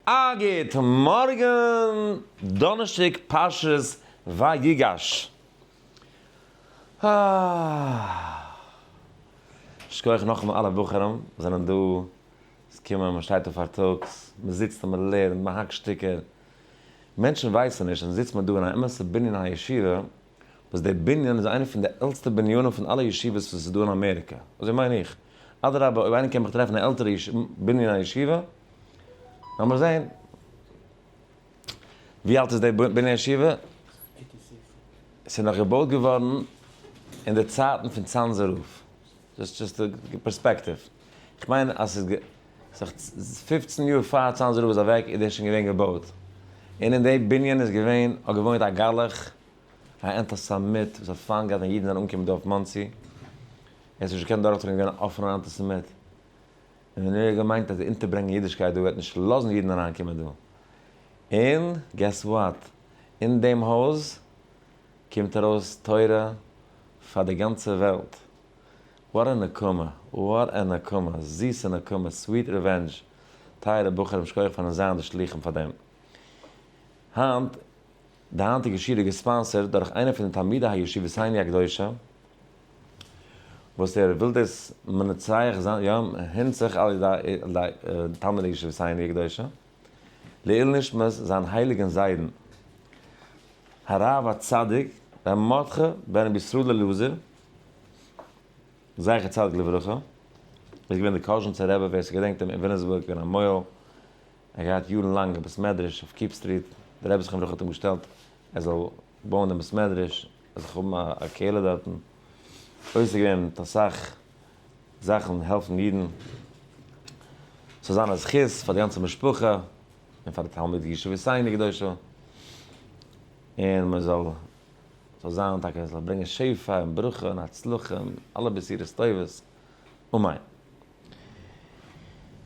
א גוט מארגן, דאנערשטאג פרשת ויגש. אה. שכוח נאכאמאל אלע בחורים וואס זענען דא, עס קומען, מען שטייט אויף פארטאגס, מען זיצט און מען לערנט, מען האקט שטיקער. מענטשן ווייסן נישט אז זיצט מען דא אין א אמת'ע בנין הישיבה, וואס דער בנין איז איינע פון די עלטסטע בנינים פון אלע ישיבות וואס איז דא אין אמעריקע, אזוי מיין איך. אדרבה אויב איינער קען מיך טרעפן א עלטערע בנין הישיבה, לאמיר זען. ווי אלט איז די בנין הישיבה? ס'איז נאך געבויט געווארן אין די צייטן פון צאנזער רב. Just perspective. איך מיין אז ס'איז 15 יאר פאר צאנזער רב איז אוועק איז דאס שוין געווען געבויט. און אין די בנין איז געווען, האט געוואוינט א גלח, א אנטיסעמיט וואס האט פיינט געהאט ווען אידן זענען אנגעקומען דא אויף מאנסי. ער האט נישט געקענט דורכטראגן געווען א אפענער אנטיסעמיט. און ער האט געמיינט אז אונטערברענגען אידישקייט דא וועט נישט לאזן אידן אריינקומען דא. און guess what? אין דעם הויז קומט ארויס תורה פאר די גאנצע וועלט. What a נקמה! What a נקמה! זיסע נקמה! Sweet revenge! טייערע בחורים שכוח פארן זיין די שלוחים פאר דעם. היינט, די היינטיגע שיעור איז געספאנסערט דורך איינער פון די תלמידי הישיבתינו הקדושה, וואס ער וויל דאס מנצח זיין, יא, הנצח על ידי תלמידי ישיבתינו הקדושה, לעילוי נשמת זיין הייליגן זיידן, הרב הצדיק ר' מרדכי בן רבי ישראל אלעזר, זכר צדיק לברכה, איז געווען די קאזשניצער רבי, ווער ס'געדענקט אים אין וויליאמסבורג, געווען א מוהל, ער האט געהאט יארן לאנג א בית מדרש אויף Keep Street, דער רבי זכרונו לברכה האט אים געשטעלט ער זאל בויען דעם בית מדרש, ער זאל האבן א קהילה דארטן, עוסק געווען מיט אסאך זאכן העלפן אידן, ס'זאל זיין א זכות פאר די גאנצע משפחה און פאר די תלמידי ישיבתינו הקדושה, און מען זאל זאל זיין טאקע זאל ברענגען שפע און ברכה און הצלחה און אלע בשורות טובות, אמן.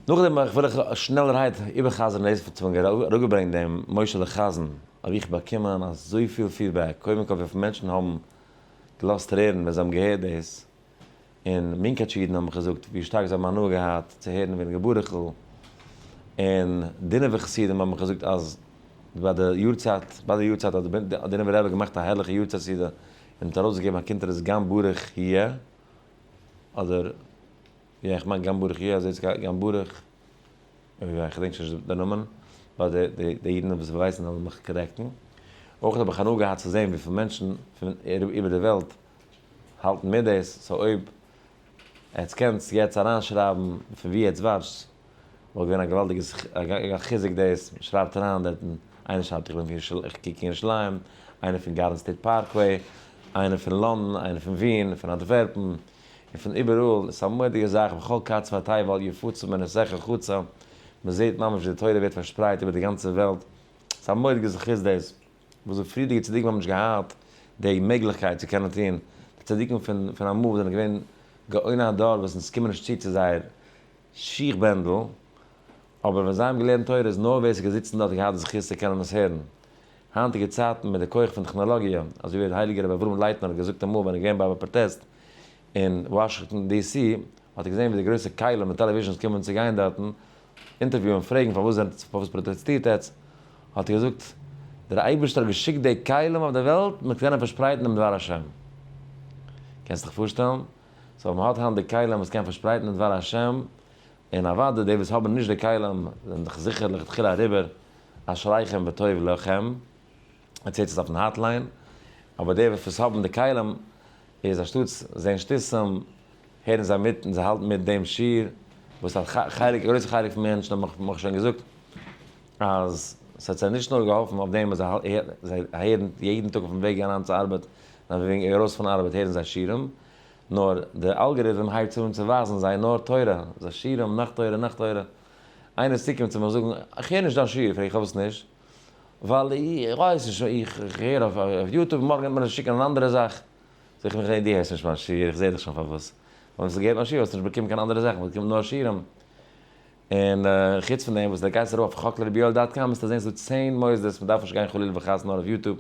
נאכדעם וויל איך שנעלערהייט איבערחזר'ן דאס וואס כ'האב אראפגעברענגט דעם משה'לע חזן, האב איך באקומען אזויפיל feedback, קודם כל וויפיל מענטשן האבן געלאזט טרערן ווען זיי האבן געהערט דאס, און מונקאטשע אידן האבן מיך געזאגט ווי שטארק זיי האבן הנאה געהאט צו הערן וועגן ברוכ'ל, און דינוב'ער חסידים האבן מיך געזאגט אז ביי די יארצייט, ביי די יארצייט האט די דינוב'ער רבי געמאכט א הערליכע יארצייט סעודה און האט ארויסגעגעבן א קונטרס גם ברוך יהיה, אדער יא איך מיין גם ברוך יהיה אזוי איז גם ברוך, אוי איך געדענק שוין נישט די נאמען, ווייל די די די אידן וואס ווייסן זאלן מיך correct ן. אויך האב איך הנאה געהאט צו זען וויפיל מענטשן פון איבער די וועלט האלטן מיט דאס, so אויב עטס קענטס יעצט אריינשרייבן פון ווי עטס watch טס, וואלט געווען א געוואלדיגע חיזוק דאס, שרייבט אריין דארטן, איינער שרייבט איך בין פון איך קוק אין ירושלים, איינער פון Garden State Parkway, איינער פון לאנדאן, איינער פון ווין, פון אנטווערפן, און פון איבעראל, עס איז א מורא'דיגע זאך, בכל קצווי תבל יפוצו מעינותיך חוצה, מען זעט ממש ווי די תורה ווערט פארשפרייט איבער די גאנצע וועלט, עס איז א מורא'דיגע זכות דאס, וואס די פריערדיגע צדיקים האבן נישט געהאט די מעגליכקייט צו קענען טון, די צדיקים פון פון אמאל זענען געווען גאוני הדור וואס אונז קומען נישט צו צו זייער שיך בענדל, אבער ווען זיי האבן געלערנט תורה איז נאר ווער ס'איז געזיצן דארט געהאט די זכות צו קענען עס הערן. היינטיגע צייטן מיט די כח פון טעכנאלאגיע, אזוי ווי דער הייליגער רבי אברהם לייטנער האט געזאגט אמאל ווען ער איז געווען ביי א פראטעסט אין וואשינגטאן די סי, האט ער געזען ווי די גרויסע כלים און televisions קומען צו גיין דארטן אינטערוויוען פרעגן פארוואס זענט פארוואס פראטעסטירט עטץ, האט ער געזאגט, דער אייבערשטער האט געשיקט די כלים אויף די וועלט מען קענען פארשפרייטן דעם דבר השם. קענסט דיך פארשטעלן? So מען האט היינט די כלים וואס קען פארשפרייטן דעם דבר השם, און אוודאי די וואס האבן נישט די כלים זענען דאך זיכער לכתחילה אריבער, אשריכם וטוב לכם, עטס הערטס עס אויפן hotline, אבער די וואס האבן די כלים איז אנשטאטס זען שטותים הערן זיי מיט און זיי האלטן מיט דעם שיעור, וואס א חלק, א גרויסע חלק פון מענטשן האבן מיך שוין געזאגט אז ס'האט זיי נישט נאר געהאלפן אויף דעם אז זיי הערן יעדן טאג אויפן וועג אריין צו ארבעט און אויפן וועג ארויס פון ארבעט הערן זיי שיעורים, נאר די אלגאריטם הייבט אן צו ווייזן זיי נאר תורה, זיי שיעורים נאך תורה נאך תורה. איינער איז צוגעקומען צו מיך זאגן, איך הער נישט דיין שיעור, פרעג איך פארוואס נישט? ווייל איך ווייס נישט, איך הער אויף YouTube, מארגן וועט מען עס שיקן אן אנדערע זאך. זאג איך אים, דו הערסט נישט מיין שיעור, איך זע דיך שוין פארוואס. ווייל ווען האסט געהערט מיין שיעור האסטו נישט באקומען קיין אנדערע זאכן, האסט באקומען נאר שיעורים. און חוץ פון דעם וואס דו גייסט ארויף אויף חקלרביואל dot com וועסטו זען ס'איז דא 10 מוסדות, מ'דארף נישט גיין חלילה וחס נאר אויף YouTube,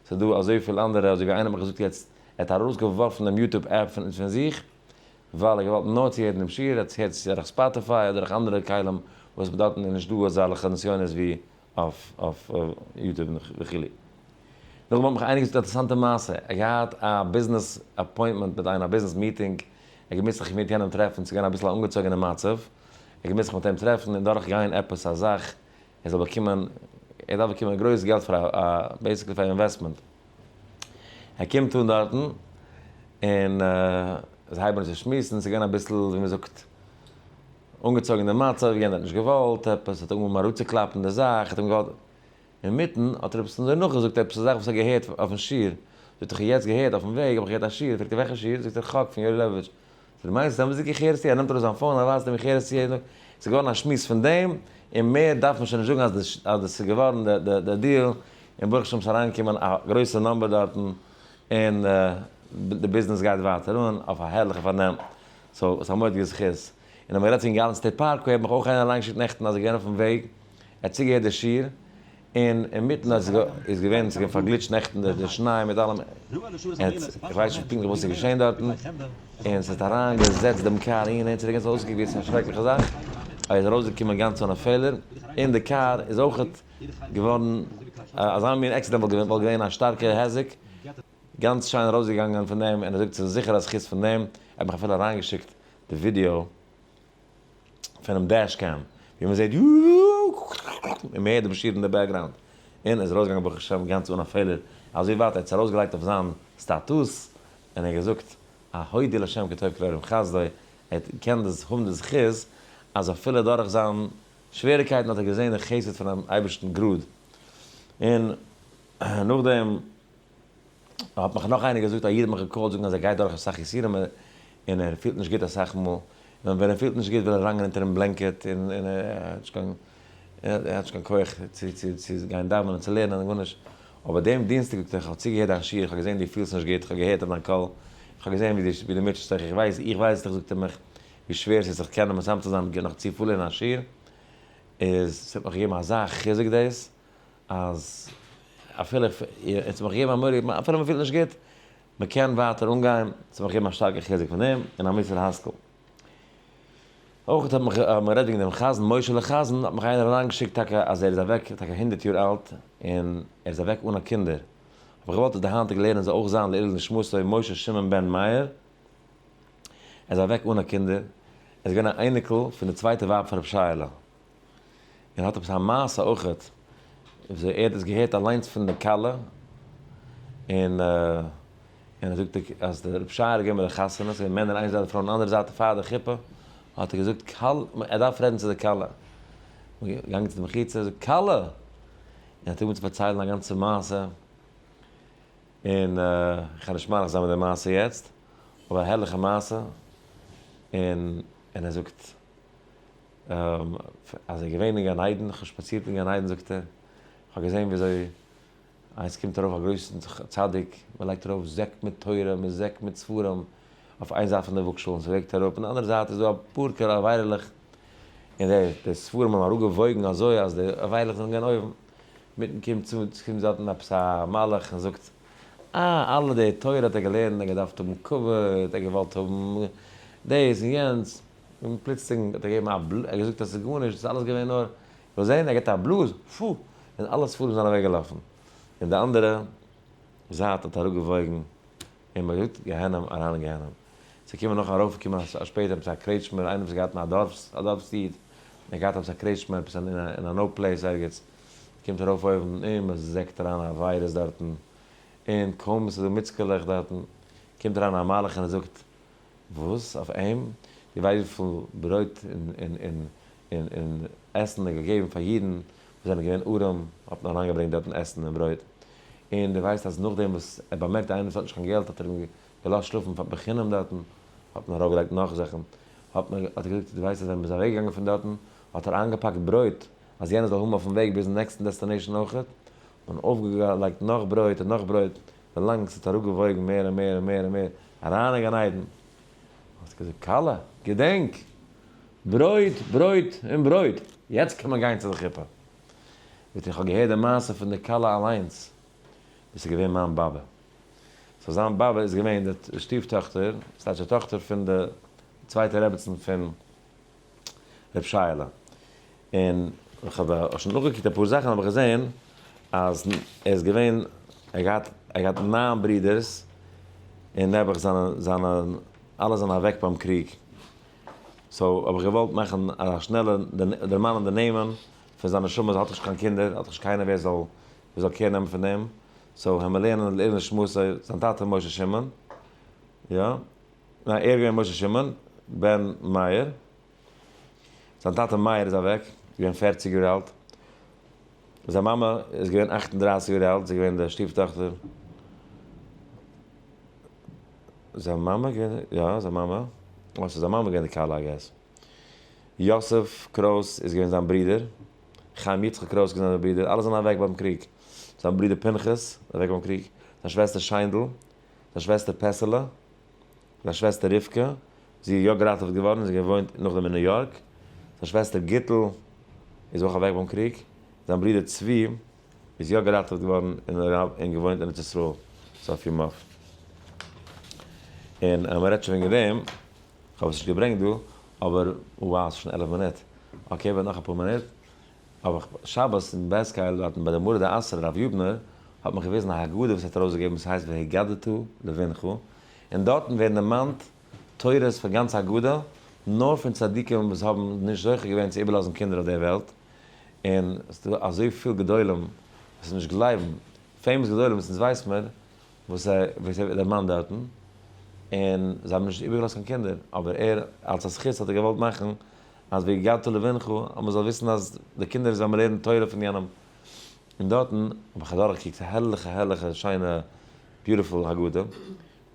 ס'איז דא אזויפיל אנדערע, אזוי ווי איינער האט מיך געזאגט יעצט, ער האט ארויסגעווארפן דעם YouTube app פון זיך, ווייל ער האט געוואלט נאר צו הערן דעם שיעור, ער האט עס הערט עס דורך Spotify אדער דורך אנדערע כלים. וואס דארטן איז נישט דא אזעלכע נסיונות ווי אויף אויף YouTube וכו'. נאכדעם האט מיך איינער געזאגט א אינטערעסאנטע מעשה, ער האט געהאט א business appointment מיט איינעם, א business meeting, ער האט געמוזט זיך מיט יענעם טרעפן, ס'איז געווען אביסל א אנגעצויגענע מצב, ער האט געמוזט זיך מיט אים טרעפן און דורך גיין עפעס א זאך, ער זאל באקומען, ער דארף באקומען גרויס געלט פאר א, basically פאר investment. ער קומט אן דארטן און זיי הייבן אן צו שמועסן, ס'איז געווען אביסל ווי מ'זאגט אנגעצויגן די מצב, יענער האט נישט געוואלט עפעס, האט אנגעהויבן אראפצוקלאפן די זאך, האט אים געוואלט, אינמיטן האט ר' סנדר נאכגעזאגט עפעס א זאך וואס ער האט געהערט אויפן שיעור, זאגט ער איך האב יעצט געהערט אויפן וועג האב איך געהערט א שיעור, פרעגט ער וועלכע שיעור, זאגט ער חק פון יואלי לעבאוויטש, זאגט ער מיינסט אמת'דיג איך הער עס צו, ער נעמט ארויס זיין phone ער ווייזט אים איך הער עס צו יעדן טאג, ס'איז געווארן א שמועס פון דעם, און מער דארף מען שוין נישט זאגן אז דאס איז געווארן די deal, און ברוך השם ס'איז אריינגעקומען א גרויסע number דארטן, און די ביזנעס גייט ווייטער אן אויף א הערליכע פארנעם, so ס'איז א מורא'דיגע זכות. און אז מ'רעדט פון Garden State Parkway האט מיך אויך איינער אריינגעשיקט נעכטן אז ער איז געווען אויפן וועג, ער האט צוגעהערט די שיעור, און אינמיטן אז איז געווען ס'איז געווען פארגליטשט נעכטן די שניי מיט אלעם, ער האט, איך ווייס נישט פונקטליך וואס איז געשען דארטן, און ס'האט אריינגעזעצט דעם קאר אהין און צוריק און ס'האט אויסגעקוקט ווי עס איז א שרעקליכע זאך, ער איז ארויסגעקומען גאנץ אן א פעלער, און די קאר איז אויכעט געווארן, אזא מין accident וואלט געווען א שטארקע היזק. גאנץ שיין ארויסגעגאנגען פון דעם, און ער זאגט ס'איז זיכער א זכות פון דעם, ער האט מיך אפילו אריינגעשיקט די ווידיאו פונעם dash cam ווי מען זעט און מען הערט דעם שיעור אין די background, און ער איז ארויסגעגאנגען ברוך השם גאנץ אן א פעלער, אזוי ווייט ער האט עס ארויסגעלייגט אויף זיין status, און ער האט געזאגט א הודי לשם כי טוב כי לעולם חסדו, ער האט געקענט דאס האבן די זכות אז אפילו דורך זיין שוועריקייטן האט ער געזען די חסד פונעם אייבערשטן גראד, און נאכדעם. האט מיך נאך איינער געזאגט, א איד האט מיך געקאלט זאגן אז ער גייט דורך אסאך יסורים און ער פילט נישט גוט אסאך מאל, און ווען ער פילט נישט גוט וויל ער אריינגיין אונטערן blanket און ער האט נישט קיין ער האט נישט קיין כח צו צו צו גיין דאווענען צו לערנען און גארנישט, אבער דעם דינסטאג זאגט ער איך האב צוגעהערט דיין שיעור, איך האב געזען דו פילסט נישט גוט, איך האב געהערט אויף דיין קול, איך האב געזען ווי דו ווי דו מוטשעסט דיך, איך ווייס איך ווייס דיך זאגט ער מיך ווי שווער ס'איז זיך קענען מצמצם זיין נאך צו פארלערנען א שיעור, איז ס'האט מיך געגעבן אזא חיזוק דאס. אז אפילו איך עס מיך געבן א מורא'דיגע אפילו מען פילט נישט גוט, מען קען ווייטער אנגיין, עס האט מיך געגעבן א שטארקע חיזוק פון דעם, און א מוסר השכל. אויך האט מיך מען רעדט וועגן דעם חזן, משה'לע חזן, האט מיך איינער אריינגעשיקט טאקע אז ער איז אוועק טאקע הונדרעט יאר אלט, און ער איז אוועק אן א קינדער. האב איך געוואלט אז די היינטיגע לערנען זאל אויך זיין לעילוי נשמתו משה שמעון בן מאיר, ער איז אוועק אן א קינדער, ער איז געווען א אייניקל פון די צווייטע ווייב פון רבי שייעלע. און האט עפעס א מעשה אויכעט וויאזוי ער האט עס געהערט אליינס פון די כלה, און און ער זאגט אז די רב שייער איז געווען ביי די חתונה, ס'געווען מענער איין זייט פרויען אנדערע זייט פאר די חופה, האט ער געזאגט כלה, ער דארף רעדן צו די כלה, געגאנגען צו די מחיצה, זאגט כלה, און האט אנגעהויבן צו פארציילן א גאנצע מעשה, און איך גיי נישט מאריך זיין מיט די מעשה יעצט, אבער א הערליכע מעשה, און און ער זאגט. אז ער איז געווען אין גן עדן, איך האב שפאצירט אין גן עדן זאגט ער, איך האב געזען וויאזוי עס קומט ארויף א גרויסן צדיק, מען לייגט ארויף זעק מיט תורה, מיט זעק מיט ספרים, אויף איין זייט פון די וואגשאל און ס'וועגט אראפ, און די אנדערע זייט איז דא אפאר כאלה עבירה'לעך, און די די ספרים האבן אראפגעוואויגן אזוי אז די עבירה'לעך זענען געווען אויבן, מיטן קומט צו קומט דארטן עפעס א מלאך און זאגט, אה אלע די תורה האט ער געלערנט, ער האט געדארפט האבן כבוד, ער האט געוואלט האבן דאס און יענץ, און פלוצלינג האט ער געגעבן א בלאז, ער האט געזאגט אז ס'איז גארנישט, ס'איז אלעס געווען נאר, כ'וויל זען, ער געבט א בלאז, פו! און אלע ספרים זענען אוועק געלאפן. און די אנדערע זייט האט אראפגעוואויגן, און מ'האט געזאגט גיהנום אריין אין גיהנום. ס'איז געקומען נאך ארויפגעקומען א שפעטער עפעס א קרעטשמער, איינער וואס האט געהאט אין א דארפס, א דארפס איד, ער האט געהאט עפעס א קרעטשמע עפעס אין א no place ערגעץ, קומט ארויף אויבן, און מ'זעקט אריין א וויירוס דארטן, און קוים ס'איז דא מיצקעלעך דארטן, קומט אריין א מלאך און ער זאגט, וואס? אויף אים? דו ווייסט וויפיל ברויט און עסן ער האט געגעבן פאר אידן וואס זענען געווען ארעם, האט מען אריינגעברענגט דארטן עסן און ברויט. און דו ווייסט אז נאכדעם וואס ער באמערקט איינער וואס האט נישט קיין געלט האט ער אים געלאזט שלאפן פאר בחינם דארטן, האט מען ארויפגעלייגט נאך זאכן. האט מען האט ער געזאגט דו ווייסט אז ווען מען איז אוועקגעגאנגען פון דארטן האט ער איינגעפאקט ברויט אז יענער זאל האבן אויפן וועג ביזן נעקסטן destination אויכעט, האט מען אויפגעלייגט נאך ברויט און נאך ברויט, ווילאנג ס'האט אראפגעוואויגן מער און מער און מער און מער, אריין אין גן עדן. האט געזאגט, כלה, געדענק! ברויט, ברויט און ברויט! יעצט קען מען גיין צו די חופה. זאגט ער, איך האב געהערט די מעשה פון די כלה אליינס, דאס איז געווען מיין באבע. so זיין באבע איז געווען די שטיף טאכטער, ס'טייטש די טאכטער פון די צווייטע רעבעצן פון ר' שייעלע. און איך האב שוין נאכגעקוקט אפאר זאכן האב איך געזען אז ער איז געווען, ער האט געהאט ניין ברידערס, און נעבעך זיינע זיינע אלע זענען אוועק ביים קריג. so האב איך געוואלט מאכן א שנעלע דערמאנען די נעמען פון זיין נשמה, האט נישט קיין קינדער, האט נישט קיינער ווער זאל ווער זאל care נעמען פון דעם, so העמער לערנען לעילוי נשמתו, זיין טאטע משה שמעון, יא, ניין ער איז געווען משה שמעון בן מאיר, זיין טאטע מאיר איז אוועק, געווען 40 יאר אלט, זיין מאמע איז געווען 38 יאר אלט, זי איז געווען די שטיף טאכטער. זיין מאמע געווען, יא, זיין מאמע, או, ס'איז זיין מאמע געווען די כלה, I guess. יוסף קרויס איז געווען זיין ברודער, חיים יצחק קרויס איז געווען זיין ברודער, אלע זענען אוועק ביים קריג. זיין ברודער פנחס איז אוועק ביים קריג, זיין שוועסטער שיינדל, זיין שוועסטער פעסעלע, זיין שוועסטער רבקה, זי איז יא געראטעוועט געווארן, זי האט געוואוינט נאכדעם אין ניו יארק. זיין שוועסטער גיטל איז אויך אוועק ביים קריג. זיין ברודער צבי איז יא געראטעוועט געווארן און געוואוינט אין ארץ ישראל סוף ימיו. און אז מ'רעדט שוין וועגן דעם, כ'האב עס נישט געברענגט דא, אבער wow, ס'איז שוין 11 מינוט. okay, וועט נאך אפאר מינוט. אבער שבת אין בית קייל דארטן ביי די מרא דאתרא רב יובנער האט מיך געוויזן א הגדה וואס ער האט ארויסגעגעבן וואס הייסט והגדת לבנך, און דארטן ווערן דערמאנט תורות פון גאנץ הגדה נאר פון צדיקים וואס האבן נישט זוכה געווען צו איבערלאזן קינדער אויף דער וועלט, און ס'איז דא אזויפיל גדולים וואס נישט גלייבן, famous גדולים וואס אונז ווייס מיר וואס ער וואס ער דערמאנט דארטן, און זיי האבן נישט איבערגעלאזט קיין קינדער, אבער ער אלס א זכות האט ער געוואלט מאכן אז והגדת לבנך אז מ'זאל וויסן אז די קינדער זאלן לערנען תורה פון יענעם, און דארטן האב איך אדורכגעקוקט א הערליכע הערליכע שיינע beautiful הגדה,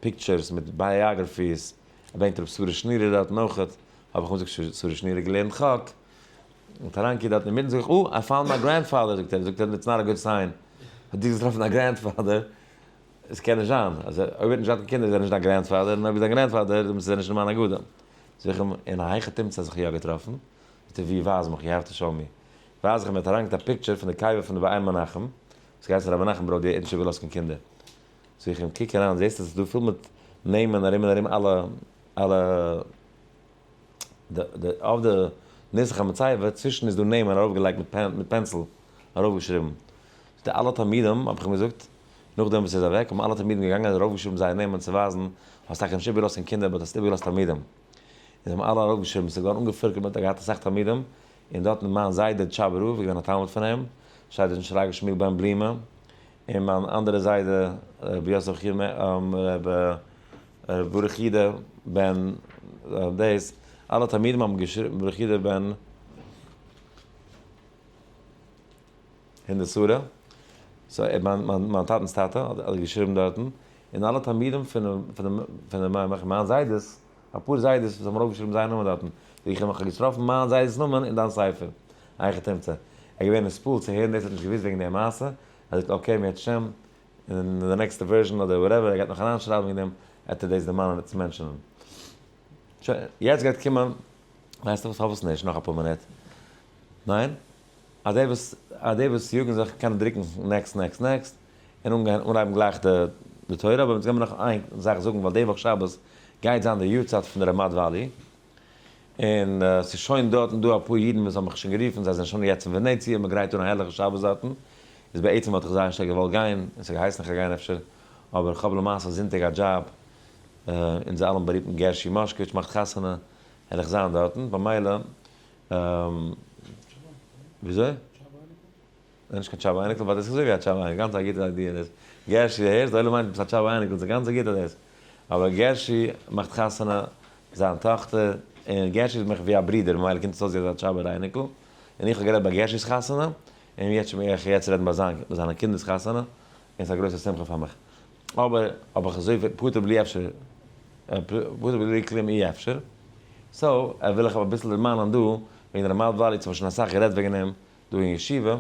pictures מיט biographies, ער ברענגט רב שרה שנירער דארטן אויכעט, האב איך אים געזאגט שרה שנירער געלערנט חק, און אריינגעקוקט דארט אינמיטן זאג איך oh I found my grandfather זאגט ער, זאגט ער it's not a good sign, האט דו געטראפן א grandfather? עס קען נישט זיין, אז אויב ער האט נישט געהאט קיין קינדער איז ער נישט דיין grandfather, און אויב איז דיין grandfather דאן איז ער נישט אין מיין הגדה. זאג איך אים, אין א היכי תמצא האט זיך יא געטראפן? זאגט ער ווי ווייז מיך, you have to show me. ווייז איך אים, ער האט אריינגעלייגט א picture פון די קבר פון די באר מנחם, וואס געהייסן רבי מנחם בראדי, ער האט נישט איבערגעלאזט קיין קינדער. זאג איך אים, קוק אריין, זעסט עס איז דא פול מיט נעמען ארום און ארום אלע אלע אויף די נוסח המצבה, צווישן איז דא נעמען ארויפגעלייגט מיט pen, מיט pencil ארויפגעשריבן. די אלע תלמידים, האב איך אים געזאגט, נאכדעם וואס ער איז אוועק, האבן אלע תלמידים געגאנגען און ארויפגעשריבן זייער נעמען צו ווייזן, האסט טאקע נישט איבערגעלאזט קיין קינדער, but האסט איבערגעלאזט תלמידים. און זיי האבן אלע ארויפגעשריבן, ס'איז געווארן אנגעפירקלט מיט ער האט געהאט אסאך תלמידים, און דארטן איז מיין זיידע טשאבער רב געווען א תלמיד פון אים, שטייט דארטן שרגא שמואל בן בלימא, און מיין אנדערע זיידע רבי יוסף חייא ר' ברוך יודא בן דאס, אלע תלמידים האבן געשריבן ברוך יודא בן הינדא שרה, so מיין טאטנ'ס טאטע האט געשריבן דארטן, און אלע תלמידים פון פון מיין זיידעס, אפאר זיידעס וואס האבן ארויפגעשריבן זייער נאמען דארטן, זאג איך אים איך האב געטראפן מיין זיידעס נאמען אין דיין ספר, היכי תמצא. ער איז געווען נתפעל צו הערן דאס, ער האט נישט געוואוסט וועגן די מעשה, ער זאגט okay אם ירצה השם, אין די נעקסטע version אדער whatever ער גייט נאך אריינשרייבן וועגן דעם, וועט ער דאס דערמאנען און mention ען. שוין, יעצט גייט קומען, ווייסטו וואס, פארוואס נישט נאך אפאר מינוט? ניין? אז די וואס, אז די וואס יאגן זיך קענען דרוקן next next next, און אנגיין אנהייבן גלייך די די תורה, אבער אונז גיימיר נאך איין זאך זאגן ווייל די וואך שבת גייט זיין די יארצייט פון די רמד וואלי, און ס'איז שוין דארטן דא אפאר אידן וואס האבן מיך שוין גערופן, זיי זענען שוין יעצט אין ווענעציע, מען גרייט אן א הערליכע שבת דארטן, איז בעצם וואלט איך זייער שטארק געוואלט גיין, און ס'האט געהייסן איך גיי גיין אפשר, אבער איך האב למעשה זונטאג א דזשאב, אונזער אלעם בארימטן גערשי מאשקאוויטש מאכט חתונה, וועל איך זיין דארטן, במילא, וויאזוי? נישט קיין טשאבא אייניקל, but עס איז אזוי ווי א טשאבא אייניקל, גאנץ א גוטע idea דאס. גערשי, דו הערסט? די עולם מיינט ביסט א טשאבא אייניקל, ס'איז גאנץ א גוטע דאס. אבער גערשי מאכט חתונה זיין טאכטער, און גערשי איז מיך ווי א ברודער, ממילא קומט עס אויס ווי אזא טשאבער אייניקל. און איך האב גערעדט ביי גערשי'ס חתונה, און יעצט גיי איך יעצט רעדן ביי זיין ביי זיינע קינדער'ס חתונה, און ס'איז א גרויסע שמחה פאר מיך. אבער האב איך אזוי פטור בלי אפשר, פטור בלי כלום אי אפשר. so, וויל איך אביסל דערמאנען דא, וועגן רמד וואלי, צו מ'האט שוין אסאך גערעדט וועגן אים דא אין ישיבה.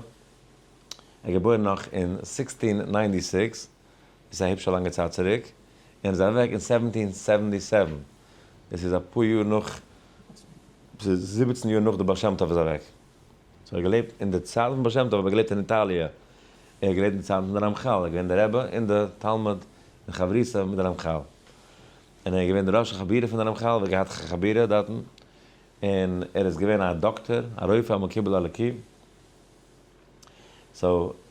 ער איז געבוירן נאך אין 1696, דאס איז א היפש א לאנגע צייט צוריק, און איז אוועק אין 1777, דאס איז אפאר יאר נאך, ס'איז 17 יאר נאך די בעל שם טוב איז אוועק. so ער האט געלעבט אין די צייט פון בעל שם טוב, אבער געלעבט אין איטאליע. ער האט געלעבט אין די צייטן פון די רמחל, ער איז געווען די רבי און די תלמיד און חברותא מיט די רמחל. און ער איז געווען די ראש החבורה פון די רמחל, ער האט געהאט חבורה דארטן. און ער איז געווען א דאקטער, א רופא המקובל אלוקי. so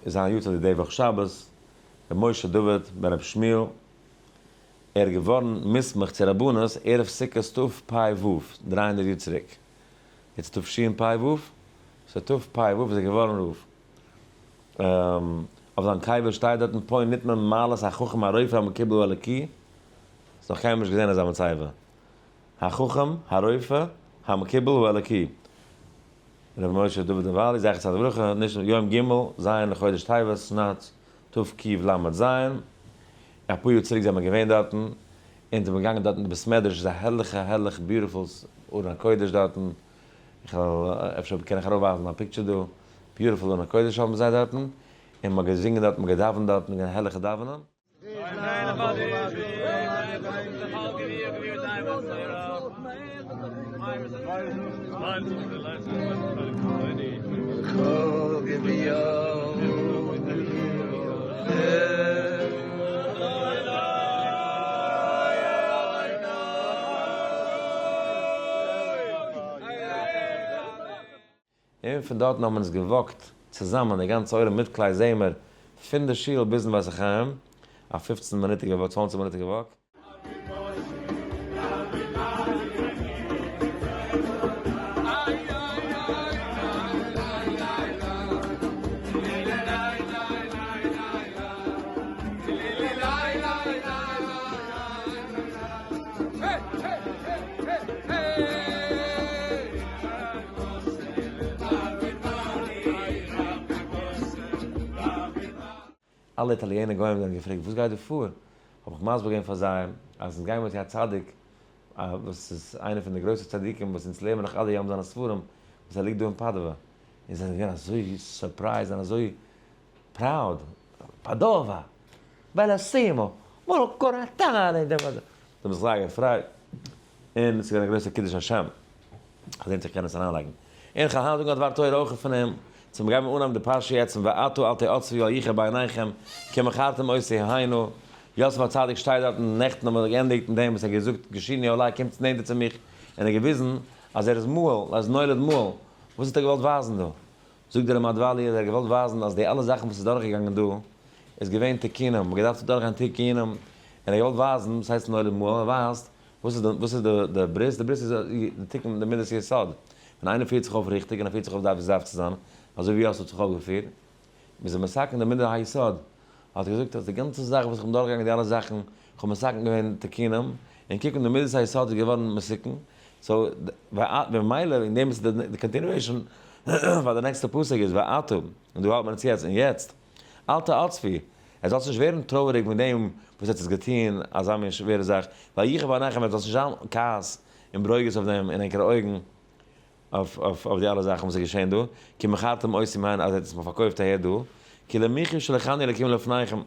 איז זיין יארצייט איז די וואך שבת, ר' משה דוד בן ר' שמואל, ער איז געווארן מוסמך צו רבנות ערב סוכות תפ ו, 300 יאר צוריק. יעצט תשפ ו, so תפ ו איז ער געווארן רב. אויף זיין קבר שטייט דארטן פה נטמן מעלת החכם הרופא המקובל האלוקי, האסט נאך קיינמאל נישט געזען אזא מצבה. החכם הרופא המקובל האלוקי. רבי משה דוד וואלי זכר צדיק לברכה, נישט יום ג' ז' לחודש טבת שנת תקל ז, אפאר יאר צוריק זענען מיר געווען דארטן, און זענען מיר געגאנגען דארטן אין די בית מדרש, איז א הערליכע הערליכע beautiful ארון הקודש דארטן, איך וועל אפשר קען איך ארויפווייזן א picture דא, beautiful ארון הקודש האבן זיי דארטן, און מ'האט געזינגען דארטן, מ'האט געדאווענט דארטן, געווען א הערליכע דאווענען. און פון דארטן האבן אונז גע walk ט צוזאמען די גאנצע עולם מיט כלי זמר פון די שול ביזן בית החיים, א 15 מינוטיגע walk, 20 מינוטיגע walk. אלע איטאליענער גוים זענען געפרעגט וואס גייט דא פאר, האב איך מסביר געווען פאר זיי אז אונז גייען מיט א צדיק וואס איז איינער פון די גרויסע צדיקים וואס אונז לערנען נאך עד היום זיינע ספרים, וואס ער ליגט דא אין פאדווא, און זיי זענען געווען אזוי surprised און אזוי proud, פאדאווא! bellissimo! מאלקאראטאנע! זיי האבן זיך זייער געפרייט, און עס איז געווען א גרויסע קידוש השם. כ'זעה איך קען עס אריינלייגן. און כ'וועל היינט זאגן א דבר תורה אויך פון אים, צו מיר גיימיר אנהייבן די פרשה יעצט פון ועתה אל תעצבו ואל יחר בעיניכם, כי מכרתם אותי הנה, יוסף הצדיק שטייט דארטן, נעכטן האבן מיר געענדיגט מיט דעם וואס ער האט געזאגט גשוני אלי קומטס נענטער צו מיך, און ער האט געוויזן אז ער איז מהול, ער איז נולד מהול, וואס האט ער געוואלט ווייזן דא? זאגט דער רמד וואלי אז ער האט געוואלט ווייזן אז די אלע זאכן וואס איז דורכגעגאנגען דא איז געווען תיקונים, מ'האט געדארפט דורכגיין תיקונים, און ער האט געוואלט ווייזן וואס הייסט נולד מהול, ער ווייזט וואס איז די וואס איז די די ברית? די ברית איז די תיקון די מידת יסוד. ווען איינער פירט זיך אויף ריכטיג און ער פירט זיך אויף דארף ווי עס דארף צו זיין, אזוי ווי יוסף האט זיך אויפגעפירט, מ'איז אים מתקן די מידת היסוד. האט ער געזאגט אז די גאנצע זאך וואס איך בין דורכגעגאנגען די אלע זאכן, איך האב מתקן געווען תיקונים, און קוק אן די מידת היסוד איז געווארן מתוקן, so במילא וועגן דעם איז די continuation פאר די נעקסטע פסוק איז ועתה, און דא האלט מען עס יעצט, און יעצט, אל תעצבו, ער זאל נישט ווערן טרויעריג מיט דעם וואס ער האט עס געטון אזא מין שווערע זאך, ואל יחר בעיניכם, עס זאל נישט זיין כעס און ברוגז אויף דעם אין ענקערע אויגן, אויף די אלע זאכן וואס איז געשען דא, כי מכרתם אותי הנה, אז ער האט עס מיר פארקויפט אהער דא, כי למחיה שלחני אלקים לפניכם,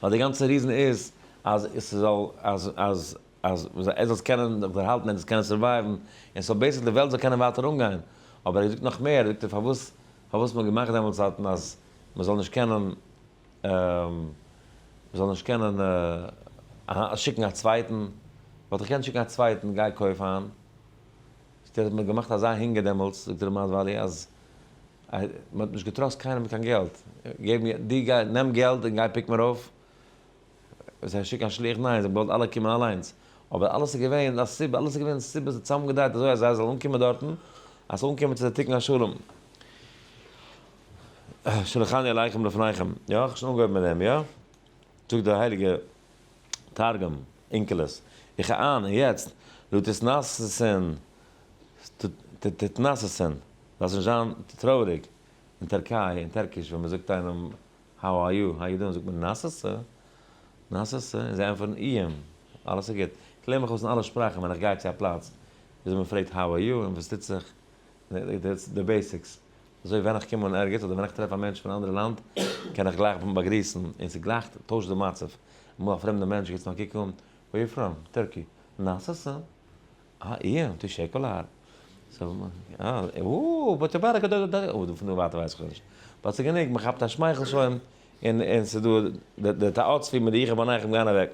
ווייל די גאנצע reason איז אז עס זאל אז אז אז ער זאל עס קענען זיך דערהאלטן, ער זאל עס קענען survive ן, און ס'זאל basically די וועלט זאל קענען ווייטער אנגיין, אבער ער זאגט נאך מער, זאגט ער פארוואס פארוואס מ'האט געמאכט דעמאלטס דארטן אז מ'זאל נישט קענען מ'זאל נישט קענען שיקן א צווייטן, וואלט איך געקענט שיקן א צווייטן גיי קויף איין, זאגט ער האט מען געמאכט אזא הונגער דעמאלטס, זאגט ר' מאטוואלי אז מ'האט נישט גע trust קיינעם מיט קיין געלט, געב מיר, דו גיי נעם געלט און גיי pick מיר אויף, זיי שיקן א שליח, ניין זיי האבן געוואלט אלע קומען אליינס, אבער אלעס איז געווען א סיבה, אלעס איז געווען סיבות צוזאמגעדרייט אזוי אז זיי זאלן אנקומען דארטן, אז ס'זאל אנקומען צו די תיקון השלום. שלחני אליכם לפניכם, יא, כ'האב שוין אנגעהויבן מיט דעם, יא? זאגט דער הייליגער תרגום, אונקלוס, איך אהן, און יעצט, לא תתנשאון, תתנשאון, זאלסט נישט זיין טרויעריג, אין טערקיי, אין טערקיש, ווען מ'זאגט איינעם how are you, how you doing, זאגט מען nasılsın, nasılsın, און זיי ענטפערן iyiyim, אלעס איז גוט. איך לערן מיך אויס אין אלע שפראכן ווען איך גיי צו א פלאץ, וויאזוי מ'פרעגט how are you און וואס טוט זיך, די basics. אזוי ווען איך קום אן ערגעץ אדער ווען איך טרעף א מענטש פון א אנדערע לאנד, קען איך גלייך באגריסן, און ס'גלייך טוישט די מצב. אמאל א פרעמדע מענטש גיבט מיר א קוק אן, where you from? Turkey. nasılsın? אה, iyiyim, teşekkürler. so, אה, אוו, but אוי, פון דא ווייטער ווייס איך נישט. but ס'איז גענוג, מ'כאפט א שמייכל שוין, און און ס'איז דא די תעצבי מיט די יחר בעיניכם גייען אוועק.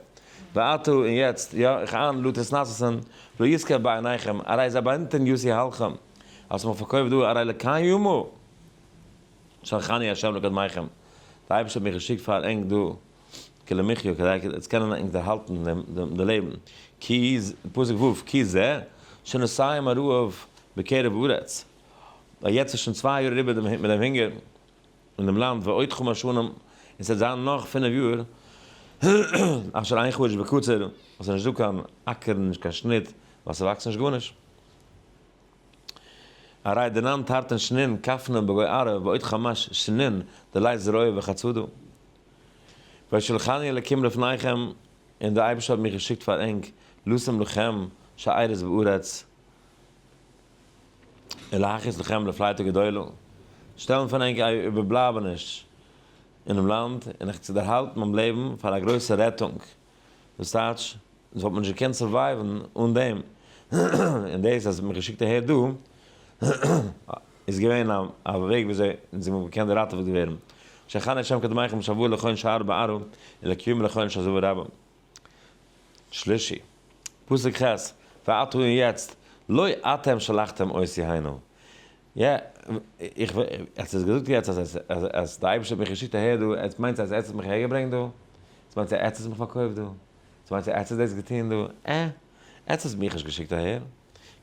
ועתה און יעצט, יא, איך איין לא תתנשאון, לא ישגב בעיניכם, הרי זה בנתן יוסי הלכם, אז מ'האט פארקויפט דא, הרי לקיימו שלחני ה' לקדמיכם, די אייבערשטער האט מיך געשיקט פאר ענק דא, כלמחיה, כדי עטס קענען ענק דערהאלטן דעם לעבן, כי, פסוק ו', כי זה שנסיים הרעב בקרב ארץ, ווייל יעצט איז שוין 2 יאר אריבער מיט דעם הונגער אין דעם לאנד, ועוד חמש שנים, און ס'וועט זיין נאך 5 יאר, אשר אין חריש וקציר, וואס איז נישט דא קיין אקערן, נישט קיין שניט, ווייל ס'וואקסט נישט גארנישט. הרי דנן תרתין שנין כפנין בגוי ערב ועוד חמש שנין דלית זרוע וחצודו. וישלחני אלקים לפניכם, און דער אייבערשטער האט מיך געשיקט פאר ענק, לשום לכם שארית בארץ, ולהכעיס לכם לפליטה גדולה, שטעלן פאר ענק א איבערבלייבעניש אינעם לאנד, און איך צו דערהאלטן ביים לעבן פאר א גרויסע רעטונג. דאס טייטש, דאס וואלט מען נישט געקענט survive ן אן דעם. און דאס אז מ'האט געשיקט אהער דא, איז געווען א וועג וויאזוי אונז האבן געקענט דעראטעוועט ווערן. שלחני השם קדמיכם שבוע לכהן שאר בערו, ולקיום לכהן שזוה רבה. שלישי. פסוק ח', ועתה און יעצט, לא אתם שלחתם אותי הנה. יא, איך, עטס האט געזאגט יעצט אז אז די אייבערשטער האט מיך געשיקט אהער דא, עטס מיינטס אז עטס האט מיך אהער געברענגט דא? עטס מיינטס אז עטס האט מיך פארקויפט דא? עטס מיינטס אז עטס האט דאס געטון דא? עה, עטס האט מיך נישט געשיקט אהער,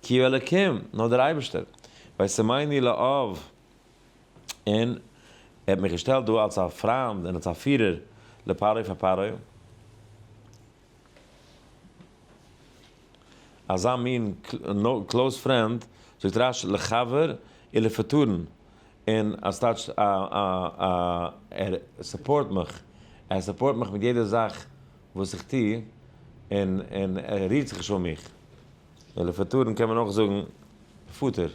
כי אלקים, נאר דער אייבערשטער, וישימני לאב, און ער האט מיך געשטעלט דא אלס א פריינד און אלס א פירער לפרעה פאר פרעה. אזא מין close friend, זאגט רש"י לחבר ולפטרן, און אז טייטש א א ער support מיך, ער support מיך מיט יעדע זאך וואס איך טו, און און ער רירט זיך נישט אן מיך. און לפטרן קען מען אויך זאגן פאטער,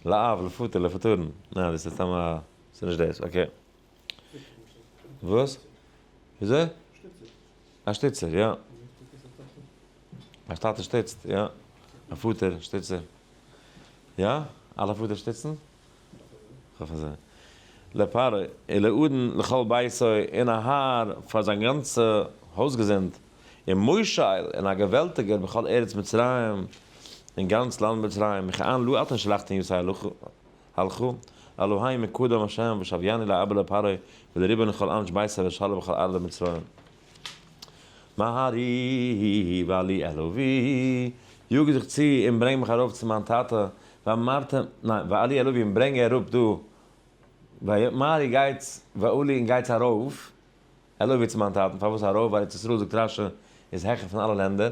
לאב, לפטר, לפטרן, ניין דאס איז סתם א, ס'איז נישט דאס, okay. וואס? וויאזוי? א שטיצער, יא. א טאטע שטיצט, יא. א פאטער שטיצער. יא? אלע פאטער שטיצן? כ'האף אזוי. לפרעה, ולאדון לכל ביתו, און א האר פאר זיין גאנצע הויזגעזינד, און מושל, און א געוועלטיגער בכל ארץ מצרים, אין גאנץ לאנד מצרים, מכאן לא אתן שלחתן ישי הלכו, אלוהי מקדם השם ושבייני לאבא לפרעה ולריבון לכל אנש ביתו ושלום בכל ארדע מצרים. מהרי ועלי אל אבי, יאג זיך צו און ברענג מיך ארויף צו מיין טאטע, ואמרת, ניין, ועלי אל אבי און ברענג אראפ דא, מהרי גייטס, ועלי און גייטס ארויף, אל אבי צו מיין טאטן, פארוואס ארויף, ווייל ארץ ישראל זאגט רש"י איז העכער פון אלע לענדער,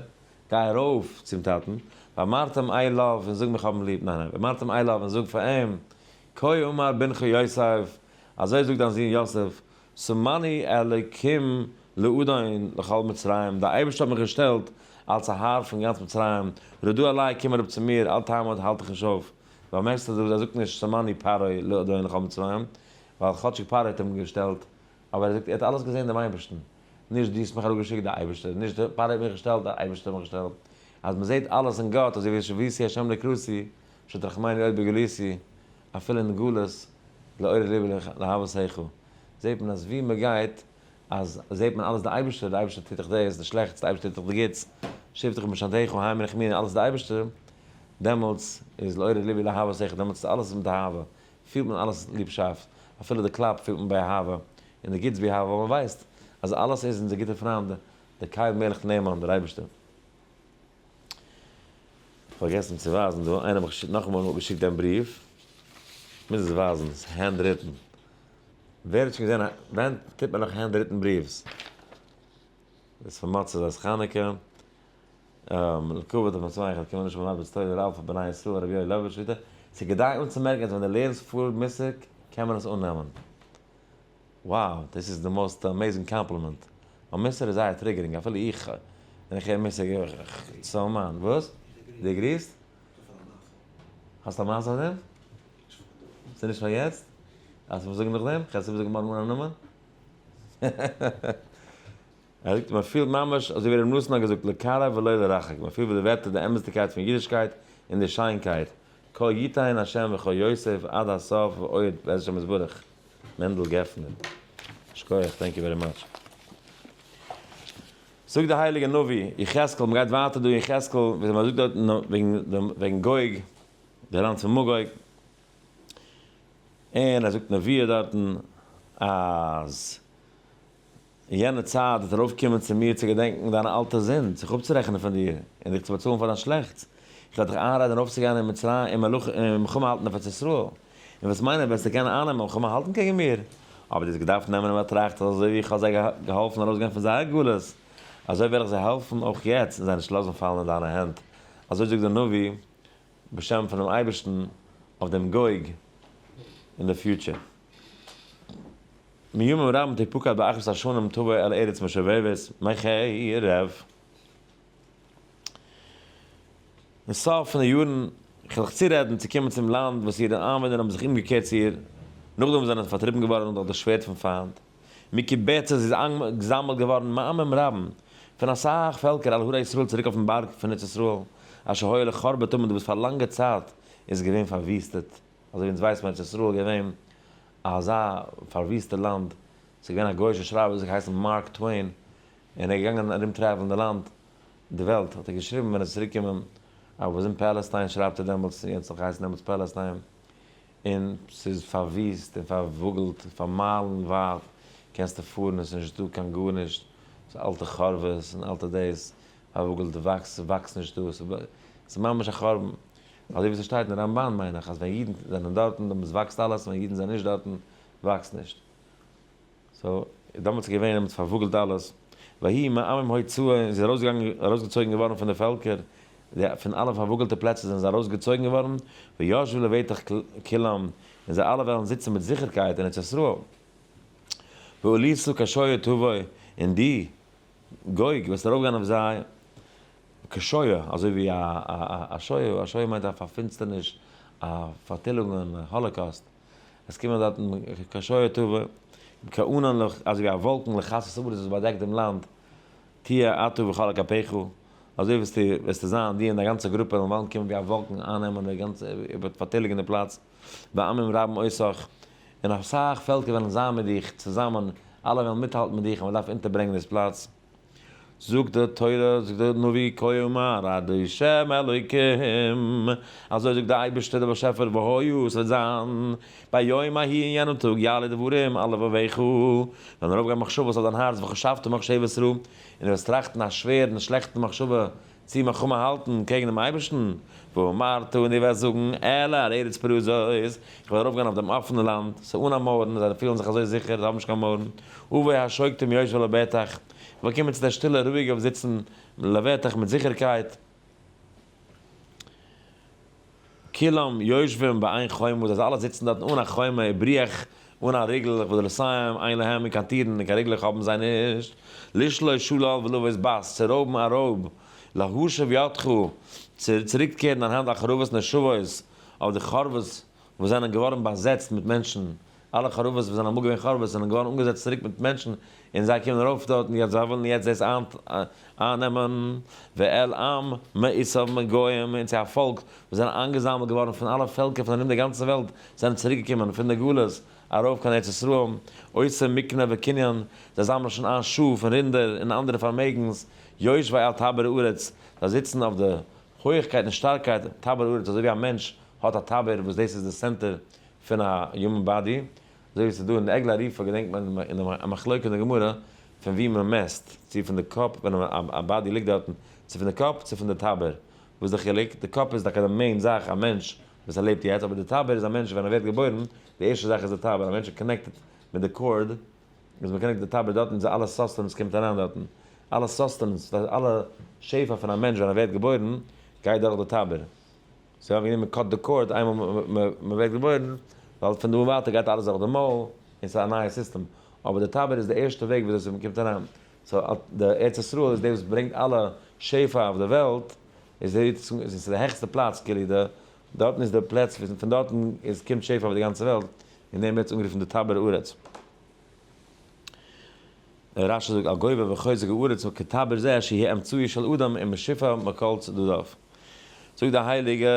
גיי ארויף צום טאטן, ואמרתם אליו און זאג מיך האבן ליב, ניין ניין, ואמרתם אליו און זאג פאר אים, כה אמר בנך יוסף, אזוי זאגט דיין זון יוסף, שמני אלוקים לאדון לכל מצרים, דער אייבערשטער האט מיך געשטעלט אלס א האר פון גאנץ מצרים, רדו אלי, קום אראפ צו מיר, אל תעמוד, האלט דיך נישט אויף. באמערקסט אז ער זאגט נישט שמני פרעה לאדון לכל מצרים, ווייל כאטשיג פרעה האט אים געשטעלט, אבער ער זאגט ער האט אלעס געזען דעם אייבערשטן, נישט דו האסט מיך אראפגעשיקט, דער אייבערשטער, נישט פרעה האט מיך געשטעלט, דער אייבערשטער האט מיך געשטעלט. אז מען זעט אלעס אין גאט, אזוי ווי שויתי השם לקראתי, שתרחמני עוד בגלותי, אפילו אין גלות, לעורר לבי לאהבתך, זעט מען אז ווי מען גייט, אז זעט מען אלעס די אייבערשטער, די אייבערשטער טוט דיך דאס, די שלעכטס, די אייבערשטער טוט דיך די גוטס, שבתך משענתך, היים רחמי, אלעס די אייבערשטער, דעמאלטס איז לעורר לבי לאהבתך, דעמאלטס איז אלעס מיט אהבה, פילט מען אלעס ליבשאפט, אפילו די קלאפ פילט מען ביי אהבה, און די גוטס ביי אהבה, ווייל מען ווייסט אז אלעס איז אונזער גוטער פריינד, דער קל מלך נאמן, דער אייבערשטער. פארגעסן צו ווייזן דא, איינער האט מיך נאכאמאל געשיקט דעם בריוו, מוז עס ווייזן, ס'איז handwritten. ווער האט שוין געזען א, ווען טוט מען נאך handwritten בריווס? דאס פון מצות זאת חנוכה, לכבוד המצוה איך קען נישט מלמד תורה רב בני ישראל רבי יואל לעבאוויטש שליט"א, ס'איז כדאי אנצומערקן אז ווען דו לערנסט פאר מושג קען מען עס אננעמען. Wow, דאס איז די most amazing compliment. ווייל מוסר איז זייער triggering, אפילו איך, ווען איך הער מוסר גיב איך צאם מיין, וואס? דו agree סט? האסט א מעשה אויף דעם? ס'איז נישט פאר יעצט? דארפסט מיר זאגן נאכדעם? קענסט מיר זאגן מארגן אן א נאמען? ער זאגט מען פילט ממש אזוי ווי ר' נתן האט געזאגט לקרב ולא לרחק, מען פילט ווי די ווערטער די אמת'דיגקייט פון אידישקייט און די שיינקייט, כה יתן השם וכה יוסף עד הסוף ועוד בעזרת השם יתברך. מענדל געפנער. שכוח, thank you very much. זאגט דער הייליגער נביא יחזקאל, מען גייט ווייטער דא אין יחזקאל, ווי מען זאגט דארט וועגן דעם וועגן גוג, די לאנד פון מגוג, און ער זאגט נבואה דארטן אז אין יענע צייט וועט ארויפקומען צו מיר צו געדענקען דיינע אלטע זינד, זיך אפצורעכענען פון דיר, און דיך צו באצאלן פאר דיין שלעכטס. איך וועל דיך איינרעדן ארויפצוגיין אין מצרים און מלוכה און מלחמה האלטן אויף ארץ ישראל. און וועסט מיינען וועסטו קענען אייננעמען מלחמה האלטן קעגן מיר. אבער דו האסט געדארפט נעמען אין באטראכט אז אזוי ווי איך האב זיי געהאלפן ארויסגיין פון זייער גלות, אזוי וועל איך זיי העלפן אויך יעצט און זיי נישט לאזן פאלן אין דיינע הענט. אזוי זאגט דער נביא בשם פונעם אייבערשטן אויף דעם גוג אין די future. מימים רבים תפקד באחרית השנים תבוא אל ארץ משובבת מחרב. אין סוף פון די יארן, איך וועל זיך צורעדן צו קומען צום לאנד וואס אירע איינוואוינער האבן זיך אומגעקערט צו איר, נאכדעם וואס זיי זענען פארטריבן געווארן דורך די שווערד פון פיינט. מקובצת איז איינגעזאמלט געווארן מעמים רבים, פון אסאך פעלקער על הרי ישראל צוריק אויפן בארג פון ארץ ישראל, אשר היה לחרבה תמיד וואס פאר לאנגע צייט איז געווען פארוויסטעט. אזוי ווי אונז ווייסט מען ארץ ישראל איז געווען אזא פארוויסטע לאנד, ס'איז געווען א גוי'אישע שרייבער וואס האט געהייסן מארק טוועין, און ער איז געגאנגען ארום travel ן די לאנד, די וועלט, האט ער געשריבן ווען ער איז צוריק געקומען, I was in Palestine שרייבט ער דעמאלטס, יענץ האט געהייסן דעמאלטס Palestine, און ס'איז פארוויסט און פארוואגלט, פאר מיילן ווייט קענסטו פארן, עס איז נישט דא קיין גארנישט, ס'איז אלטע חורבות און אלטע דאס, פארוואגלט, וואקסט נישט דא, ס'איז ממש א חורבן. אזוי ווי ס'שטייט אין רמב"ן מיין איך אז ווען אידן זענען דארטן דעמאלטס וואקסט אלעס ווען אידן זענען נישט דארטן וואקסט נישט. so דעמאלטס איז געווען דעמאלטס פארוואגלט אלעס. ויהי מעמים הוצאה און זי איז ארויסגעגאנגען ארויסגעצויגן געווארן פון די פעלקער, די פון אלע פארוואגלטע פלעצער זענען זיי ארויסגעצויגן געווארן, וישבו לבטח כולם און זיי אלע וועלן זיצן מיט זיכערקייט אין ארץ ישראל. ועלית כשוה תבוא און דו, גוג, וועסט ארויפגיין אויף זיי, כשוה, אזוי ווי א שואה, א שואה מיינט א פארפינסטערניש, א פארטילונגען, א holocaust. עס קומען דארטן כשוה תבוא, כענן לך, אזוי ווי א וואלקן לכסות הארץ וואס באדעקט דעם לאנד, תהיה אתה וכל אגפיך, אזוי וועסטו וועסטו זיין, דו און דיין גאנצע גרופע וועלן קומען ווי א וואלקן אייננעמען די גאנצע, איבער פארטיליגן די פלאץ, ועמים רבים אותך, און אסאך פעלקער וועלן זיין מיט דיך צוזאמען, אלע וועלן מיטהאלטן מיט דיך אז מען דארף אונטערברענגען דאס פלאץ. זאגט די תורה, זאגט דער נביא, כה אמר ה' אלוקים, אזוי זאגט דער אייבערשטער דער באשעפער, והיה, עס וועט זיין, ביום ההוא אין יענעם טאג, יעלו דברים על לבבך, וועלן ארויפגיין מחשבות אויף דיין הארץ, וחשבת מחשבת רע, און דו וועסט טראכטן א שווערן שלעכטן מחשבה, צו מלחמה האלטן קעגן דעם אייבערשטן, ואמרת, און דו וועסט זאגן, אעלה על ארץ פרזות, איך וועל ארויפגיין אויף דעם אפענעם לאנד, ס'איז אן א מויערן, זיי פילן זיך אזוי זיכער, זיי האבן נישט קיין מויערן, אבוא השוקטים יושבי לבטח, איך וועל קומען צו די שטילע רואיגע וואס זיצן לבטח מיט זיכערקייט, כולם יושבים באין חומה, זיי אלע זיצן דארטן אן א חומה, ובריח, אן א ריגל, ודלתים אין להם, און קיין טירן און קיין ריגלעך האבן זיי נישט, לשלוש שלל ולבוז בת, צו רויבן א רויב, להשיב ידך, צו צוריקקערן דיין האנט על חרבות נושבות, אויף די חרבות וואס זענען געווארן באזעצט מיט מענטשן, אלע חרבות וואס זענען אמאל געווען חרבות זענען געווארן אנגעזעצט צוריק מיט מענטשן, און זיי קומען ארויף דארט און יעצט זיי ווילן יעצט דאס אייננעמען, ואל עם מאסף מגוים, און צו א פאלק וואס זענען איינגעזאמלט געווארן פון אלע פעלקער פון ארום די גאנצע וועלט, זענען צוריק געקומען פון די גלות ארויף קיין ארץ ישראל, עושה מקנה וקנין, זיי זאמלען שוין איין שאף און רינדער און אנדערע פארמעגנס, יושבי על טבור הארץ, זיי זיצן אויף די הויכקייט און שטארקייט, טבור הארץ, אזוי ווי א מענטש האט א טבור וואס דאס איז די center פון א human body, אזוי ווי ס'איז דא אין די עגלה ערופה געדענקט מען אין די א מחלוקה אין די גמרא פון ווי מען מעסט, צו פון די קאפ ווען א body ליגט דארטן, צו פון די קאפ צו פון די טבור, וואס איז די חילוק? די קאפ איז טאקע די main זאך א מענטש וואס ער לעבט יעצט, אבער די טבור איז א מענטש ווען ער ווערט געבוירן, די ערשטע זאך איז די טבור, א מענטש איז connected מיט די cord, איז מען connected די טבור דארטן איז אלע sustenance קומט אריין דארטן, אלע sustenance, אלע שפע פון א מענטש ווען ער ווערט געבוירן גייט דורך די טבור. זיי האבן גענומען cut די cord איינמאל מען ווערט געבוירן, ווייל פון דא און ווייטער גייט אלעס דורך די מויל, און ס'איז א נייע סיסטעם, אבער די טבור איז די ערשטע וועג וויאזוי ס'קומט אריין, so די ארץ ישראל איז די וואס ברענגט אלע שפע אויף די וועלט, איז די איז די העכסטע פלאץ כאילו די דארטן איז די פלעץ פון דארטן איז קומט שפע אויף די גאנצע וועלט, און דעם ווערט עס אנגערופן די טבור הארץ. רשי זאגט על גובה וחוזק הארץ וכטבור זה שהוא אמצעי של אדם ומשופע מכל צדדיו. זאגט די הייליגע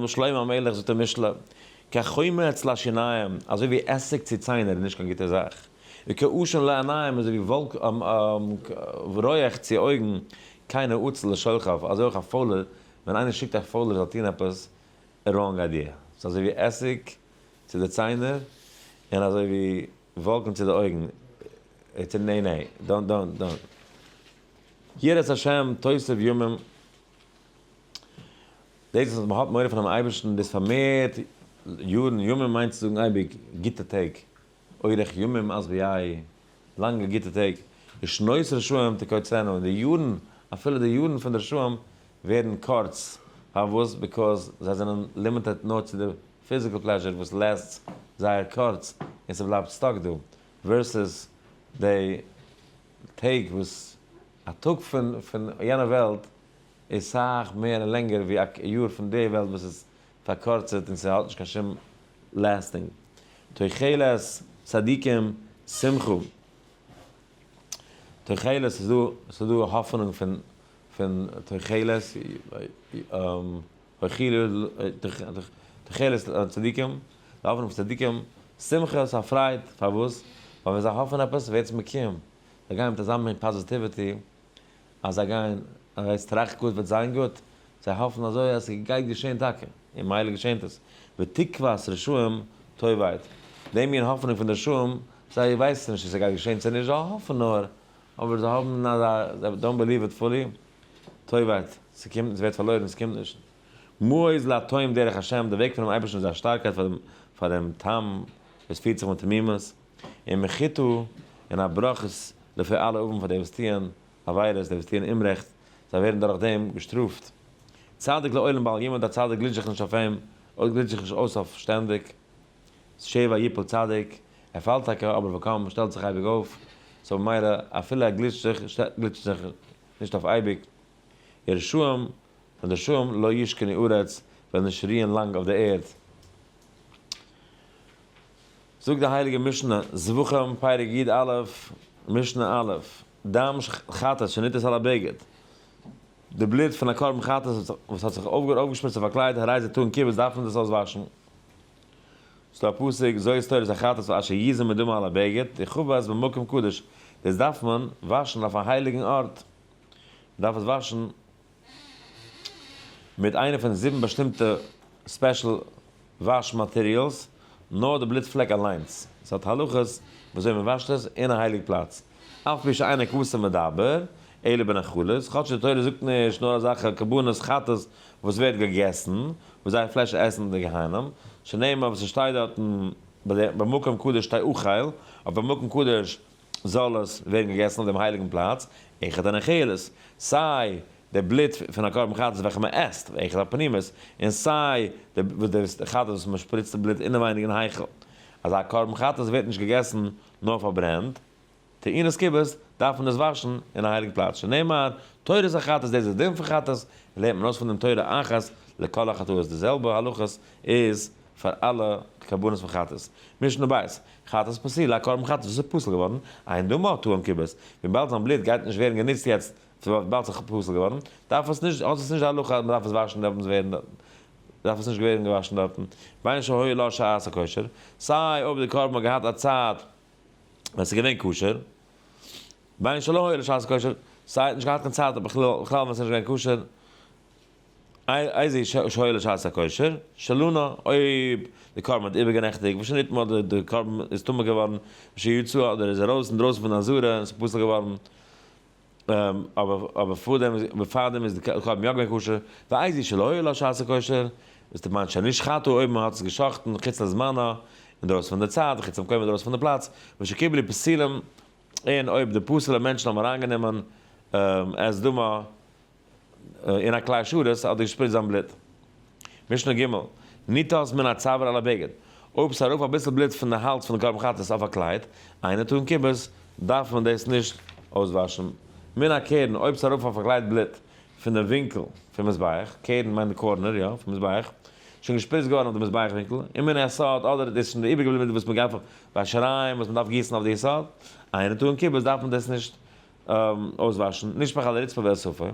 שלמה המלך זאגט אין משלי, כחומץ לשיניים, אזוי ווי עסיג צו ציינער איז נישט קיין גוטע זאך. וכעשן לעיניים, אזוי ווי וואלק רויעך צו אויגן, כן העצל לשולחיו, אזוי אויך א פוילער, ווען איינער שיקט א פוילער זאל טון עפעס, wrong idea. ס'איז אזוי ווי עסיג צו די ציינער, און אזוי ווי וואלקן צו די אויגן. It's a nay nay. Don't don't don't. יראת השם תוסיף ימים. דאס וואס מ'האט מורא פונעם אייבערשטן, דאס פארמערט יארן, ימים מיינט צו זאגן אייביג גוטע טעג, אורך ימים אז ביי, לאנגע גוטע טעג, ושנות רשעים תקוצרנה, און די יארן, אפילו די יארן פון די רשעים ווערן קורץ, פארוואס? because זיי זענען limited נאר צו די physical pleasure וואס lasts זייער קורץ און ס'בלייבט stuck דא, versus די טעג וואס א טאג פון יענע וועלט איז סאך מער און לענגער ווי א יאר פון די וועלט וואס איז פארקורצערט און ס'האט נישט קיין שום lasting. תוחלת צדיקים שמחה. תוחלת איז דא, ס'איז דא האפענונג פון פון תוחלת, תוחלת צדיקים, די האפענונג פון צדיקים, שמחה איז א פרייד, פארוואס? ווייל ווען זיי האפן עפעס ווערט עס מקוים, זיי גייען מיט אזא מין positivity אז זיי גייען, אז טראכט גוט וועט זיין גוט, זיי האפן אזוי אז ס'גייט געשען טאקע, און מילא געשענט עס. ותקוות רשעים תאבד, די מין האפענונג פון די רשעים, זיי ווייסן נישט צו ס'גייט געשען צו נישט, זיי האפן נאר, אבער זיי האבן אזא, זיי don't believe it fully, תאבד, ס'קומט, ס'ווערט פארלוירן, ס'קומט נישט. מעוז לתום דרך השם, די וועג פונעם אייבערשטן איז א שטארקייט פאר דעם תם וואס פירט זיך מיט תמימות, און מחיתו, און א בראך איז לפי אלע אבן פאר די וואס טוען עבירות, די וואס טוען אומרעכט, זיי ווערן דורך דעם געשטראפט. צדיק לעולם בל ימוט, א צדיק גליטשט זיך נישט אויף אים, גליטשט זיך נישט אויס אויף שטענדיג. שבע יפול צדיק, ער פאלט טאקע אבער וקם, שטעלט זיך אייביג אויף, so ממילא אפילו ער גליטשט זיך, גליטשט זיך נישט אויף אייביג. ורשעים, און די רשעים לא ישכנו ארץ, וועלן נישט רוען לאנג אויף די ערד. זאגט די הייליגע משנה, זבחים פרק י א, משנה א', דם חטאת שניתז על הבגד, די בלוט פון א קרבן חטאת וואס האט זיך אויפגעשפריצט אויף א קלייד, הרי זה טעון כיבוס דארף מען דאס אויסוואשן. ס'דא א פסוק, זאת תורת החטאת אשר יזה מדמה על הבגד, יכבס במקום קדוש, דאס דארף מען וואשן אויף א הייליגן ארט, מ'דארף עס וואשן מיט איינע פון זיבן באשטימטע special וואש materials, נאר די בלוט פלעק אליינס. ס'האט הלכות וויאזוי מ'וואשט עס אין א הייליג פלאץ. אף פי שאין הכתוב מדבר, אלא בנאכלות, כאטש די תורה זאגט נישט נאר אזעלכע קרבנות חטאת וואס ווערט געגעסן, וואס זייער פלייש עסן אין די גיהנום, שנאמר וואס ס'שטייט דארטן במקום קדוש תאכל, אויף במקום קדוש זאל עס ווערן געגעסן אויף דעם הייליגן פלאץ, אחד הנאכלת, סיי די בלוט פון א קרבן חטאת וועלכע מען עסט, ואחד הפנימית, און סיי די חטאת וואס מען שפריצט די בלוט אינעווייניג אין היכל. אזא קרבן חטאת ווערט נישט געגעסן נאר פארברענט, טעונת כיבוס, דארף מען עס וואשן אין א הייליג פלאץ, שנאמר, תורת החטאת, דאס איז די דין פון חטאת, לערנט מען אויס פון דעם תורה אחת לכל החטאות, די זעלבע הלכות איז פאר אלע קרבנות פון חטאת. משנה ב', חטאת פסולה, א קרבן חטאת וואס איז פסול געווארן, אין דמה טעון כיבוס, וויבאלד זיין בלוט גייט נישט ווערן גענוצט יעצט, וויבאלד ס'איז פסול געווארן, דארף עס נישט, האט עס נישט די הלכה אז מ'דארף עס וואשן דארף עס ווערן, דארף עס נישט ווערן געוואשן דארטן, בין שהיה לה שעת הכושר, סיי אויב די קרבן האט געהאט א צייט ווען ס'איז געווען כשר, בין שלא היה לה שעת הכושר, סיי האט נישט געהאט קיין צייט בכלל ווען ס'איז נישט געווען כשר, איזהו שהיה לה שעת הכושר, שלנה, אויב די קרבן האט איבערגענעכטיגט, ושנטמאה אדער די קרבן איז טמא געווארן, ושיצאה אדער איז ארויס אינדרויסן פון די עזרה און ס'איז פסול געווארן, אבער פארדעם איז די קרבן יא געווען כשר, ואיזהו שלא היה לה שעת הכושר, וואס די מיינט שנשחטה אויב מען האט עס גע'שחט'ן חוץ לזמנה, אינדרויסן פון די צייט, וחוץ למקומה אינדרויסן פון די פלאץ, ושקיבלו פסולים, און אויב די פסול'ע מענטשן האבן אריינגענומען את דמה אין א כלי שרת אדער געשפריצט זיין בלוט. משנה ג', ניתז מן הצוואר על הבגד, אויב ס'איז ארויף אביסל בלוט פון די האלז פון די קרבן חטאת אויף א קלייד, אינו טעון כיבוס, דארף מען דאס נישט אויסוואשן. מן הקרן, אויב ס'איז ארויף אויף א קלייד בלוט פון די ווינקל פון מזבח, קרן מיינט די corner, יא, פון מזבח, שוין געשפריצט געווארן אויף די מזבח ווינקל, און מן היסוד, אדער דאס איז שוין די איבערגעבליבענע וואס מ'גייט ביי שיריים וואס מ'דארף גיסן אויף די יסוד, אינו טעון כיבוס, דארף מען דאס נישט אויסוואשן, נשפך על הרצפה ואספה,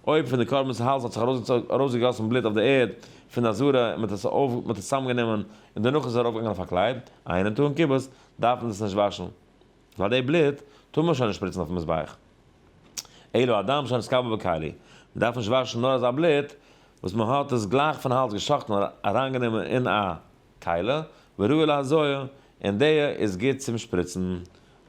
אויב פון די קרבנ'ס האלז האט זיך ארויסגעגאסן בלוט אויף די ערד פון די עזרה און מען האט עס צוזאמגענומען און דערנאך איז עס ארויפגעגאנגען אויף א קלייד, אינו טעון כיבוס, דארף מען עס נישט וואשן. ווייל די בלוט טאר מען שוין נישט שפריצן אויפן מזבח. אלא הדם שנתקבל בכלי, מען דארף נישט וואשן נאר אזא בלוט וואס מען האט עס גלייך פון האלז געשאכטן און אריינגענומען אין א כלי, וראוי להזויה, און די איז גוט צום שפריצן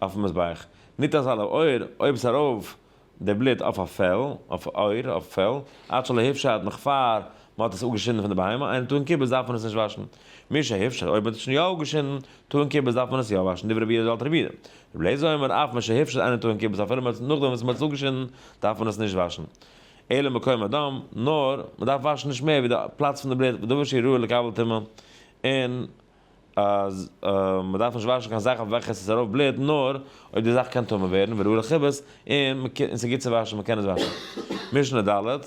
אויפן מזבח. ניתז על העור, אויב עס ארויף די בלוט אויף א פעל, אויף עור, אויף פעל, עד שלא הופשט נאך פאר מען האט עס אפגעשינדן פון די בהמה, אינו טעון כיבוס דארף מען עס נישט וואשן. משהופשט, אויב מען האט עס שוין יא אפגעשינדן, טעון כיבוס דארף מען עס יא וואשן, דברי רבי יהודה האלט רבי יהודה. רבי אליעזר אומר, אף משהופשט אינו טעון כיבוס אפילו מען האט נאכדעם וואס מען האט עס אפגעשינדן דארף מען עס נישט וואשן. אלא מקום הדם, נאר מען דארף וואשן נישט מער ווי די פלאץ פון די בלוט, ודבר שהוא ראוי לקבל טומאה, און אז מען דארף נישט וואשן קיין זאך אויף וועלכע עס איז ארויף בלוט, נאר אויב די זאך קען טמא ווערן, וראוי לכיבוס, און עס איז גוט צו וואשן, מען קען עס וואשן. משנה ד',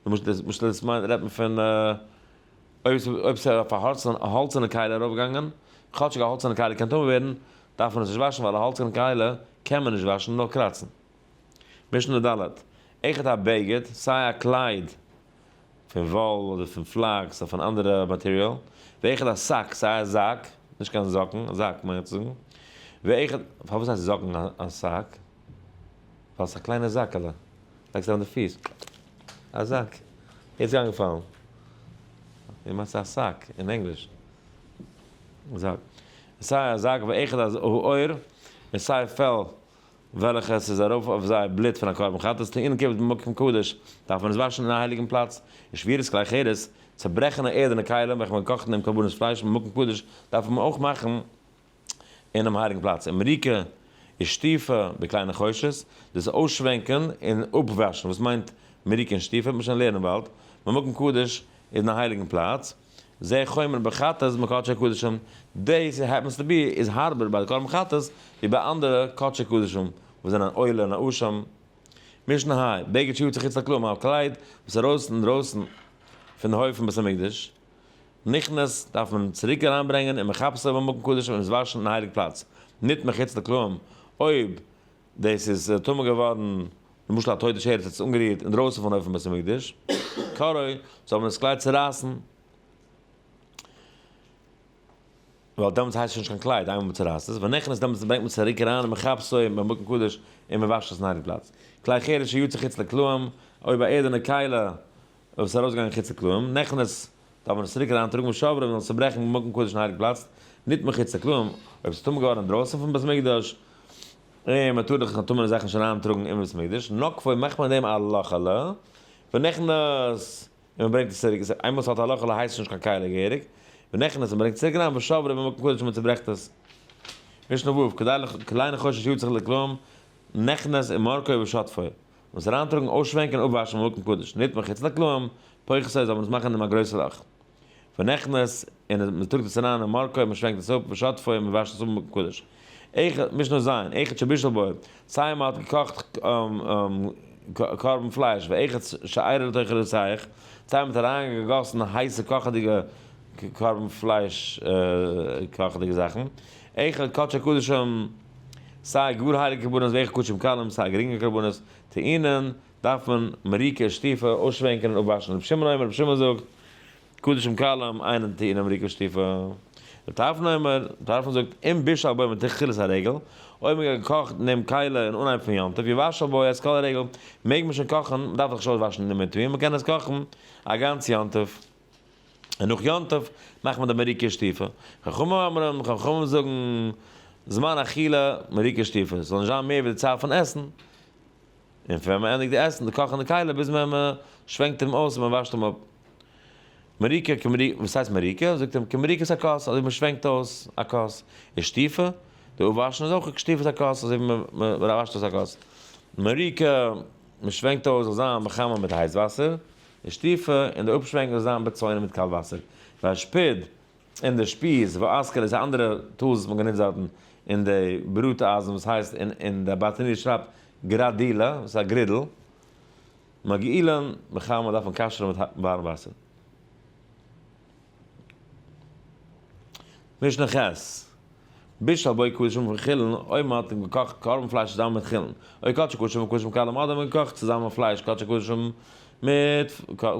למשל דאס מיינט רעדט מען פון אויב עס איז אויף א האלצערנע כלי ארויפגעגאנגען, כאטשיג א האלצערנע כלי קען טמא ווערן, דארף מען עס נישט וואשן ווייל א האלצערנע כלי קען מען נישט וואשן נאר קראצן. משנה ד', אחד הבגד, סיי א קלייד פון וואל אדער פון flax אדער פון אנדערע מאטעריאל, ואחד השק, סיי א זאק, נישט קיין זאקן, א זאק מיין איך צו זאגן, ואחד, פארוואס הייסט זאקן א זאק? ווייל ס'איז א קליינע זאקעלע, לייגסט אריין די פיס, א זאק, יעצט איז איינגעפאלן, איר מיינט ס'איז א sack אין ענגליש, זאק, סיי א זאק ואחד העור, און סיי פעל וועלכע עס איז ארויף אויף זיי בלוט פון א קרבן חטאת, טעונין כיבוס במקום קדוש, דארף מען עס וואשן אין א הייליגן פלאץ, און שבירת כלי חרס, צעברעכענע ערדענע כלים וועלכע מען קאכט אין דעם קרבנות פלייש במקום קדוש, דארף מען אויך מאכן אינעם הייליגן פלאץ, און מריקה ושטיפה בכלי נחושת, דאס אויסשווענקען און אפוואשן, וואס מיינט מריקה און שטיפה, וועט מען שוין לערנען באלד, במקום קדוש איז אין א הייליגן פלאץ. זה חומר בחטאת מקדשי קדשים, דאס happens to be איז הארבער ביי די קרבן חטאת ווי ביי אנדערע קדשי קדשים וואס זענען עולה און אשם. משנה ה', בגד שיצא חוץ לקלעים, א קלייד וואס איז ארויס אינדרויסן פון די הויף פון בית המקדש, נכנס, דארף מען צוריק אריינברענגען ומכבסו במקום קדוש און עס וואשן אין הייליג פלאץ, נטמא חוץ לקלעים, אויב דאס איז טמא געווארן, למשל א טויטע שרץ האט עס אנגערירט אינדרויסן פון הויף פון בית המקדש, קרעו, זאל מען עס גלייך צורייסן, ווייל דעמאלטס הייסט עס שוין נישט קיין קלייד, איינמאל מען צורייסט עס, ונכנס דעמאלטס ברענגט מען עס צוריק אריין ומכבסו במקום קדוש און מען וואשט עס אין הייליג פלאץ. כלי חרס שיצא חוץ לקלעים, אויב א ערדענע כלי וואס איז ארויסגעגאנגען חוץ לקלעים, נכנס, דארף מען עס צוריק אריין טראגן ושוברו מען זאל עס צוברעכן במקום קדוש אין הייליג פלאץ, נטמא חוץ לקלעים, אויב עס איז טמא געווארן אינדרויסן פון בית המקדש, און מען טאר דאך קיין טמא'נע זאכן נישט אריין טראגן אין בית המקדש, נוקפו מאכט מען דעם א לאכעלע, ונכנס, און מען ברענגט עס צוריק, איינמאל ס'האט א לאכעלע הייסט עס נישט קיין כלי געהעריג, ונכנס און מען ברענגט צוריק אריין ושוברו במקום קדוש און מען צוברעכט עס. משנה ו', כלי נחושת שיצא לקלעים, נכנס ומורקו ושוטפו, מ'זאל עס אריינטראגן אויסשווענקען און אפוואשן במקום קדוש, נטמא חוץ לקלעים, פוחתו זאל מען עס מאכן אין דעם א גרויסע לאך. ונכנס, און מען טראגט עס אריין ומורקו און מען שווענקט עס אפ, ושוטפו און מען וואשט עס אפ במקום קדוש. אחד, משנה ז', אחד שבישל בו, סיי מען האט געקאכט קרבן פלייש, ואחד שאירע לתוך רותח, סיי מען האט אריינגעגאסן הייסע קאכעדיגע קרבן פלייש קאכעדיגע זאכן, אחד קדשי קדשים, סיי גאר הייליגע קרבנות ואחד קדשים קלים, סיי גרינגע קרבנות, טעונין, דארף מען מריקה ושטיפה, אויסשווענקען און אפוואשן. רבי שמעון אומר, רבי שמעון זאגט, קדשים קלים, אינן טעונין מריקה ושטיפה. רבי טרפון אומר, רבי טרפון זאגט, אם בישל בו מתחילת הרגל, אויב מען האט געקאכט אין דעם כלי אין אנהייב פון יום טוב, יבשל בו את כל הרגל, מעג מען שוין קאכן, מען דארף זיך נישט אויסוואשן אינמיטן, מען קען עס קאכן א גאנץ יום טוב. און נאך יום טוב מאכט מען די מריקה ושטיפה. חכמים אומרים, חכמים זאגן, זמן אכילה מריקה ושטיפה, עס זאל נישט זיין מער ווי די צייט פון עסן, און פון ווען מען ענדיגט די עסן, די קאכן די כלי, ביז ווען מען שווענקט אים אויס און מען וואשט אים אפ. מריקה כמריקה, וואס הייסט מריקה? זאגט אים, כמריקת הכוס, אזוי ווי מען שווענקט אויס א כוס. און שטיפה, די אפוואשן איז אויך כשטיפת הכוס, אזוי ווי מען וואשט אויס א כוס. מריקה, מען שווענקט אויס זאל זיין בחמין מיט הייס וואסער. די שטיפה און די אפשווענק זאל זיין בצונן מיט קאלט וואסער. והשפוד און די שפיז והאסכעל איז א אנדערע tools וואס מען גענוצט דארטן אין די בראט אייזן וואס הייסט אין די ברטנורא שרייבט גראדילא וואס איז א גרידל. מגעילין בחמין דארף מען כשר'ן מיט ווארעם וואסער. משנה ח', בישל בו קדשים וחולין, אויב מען האט געקאכט קרבן פלייש צוזאמען מיט חולין, או קדשי קדשים וקדשים קלים, אדער מען האט געקאכט צוזאמען פלייש קדשי קדשים מיט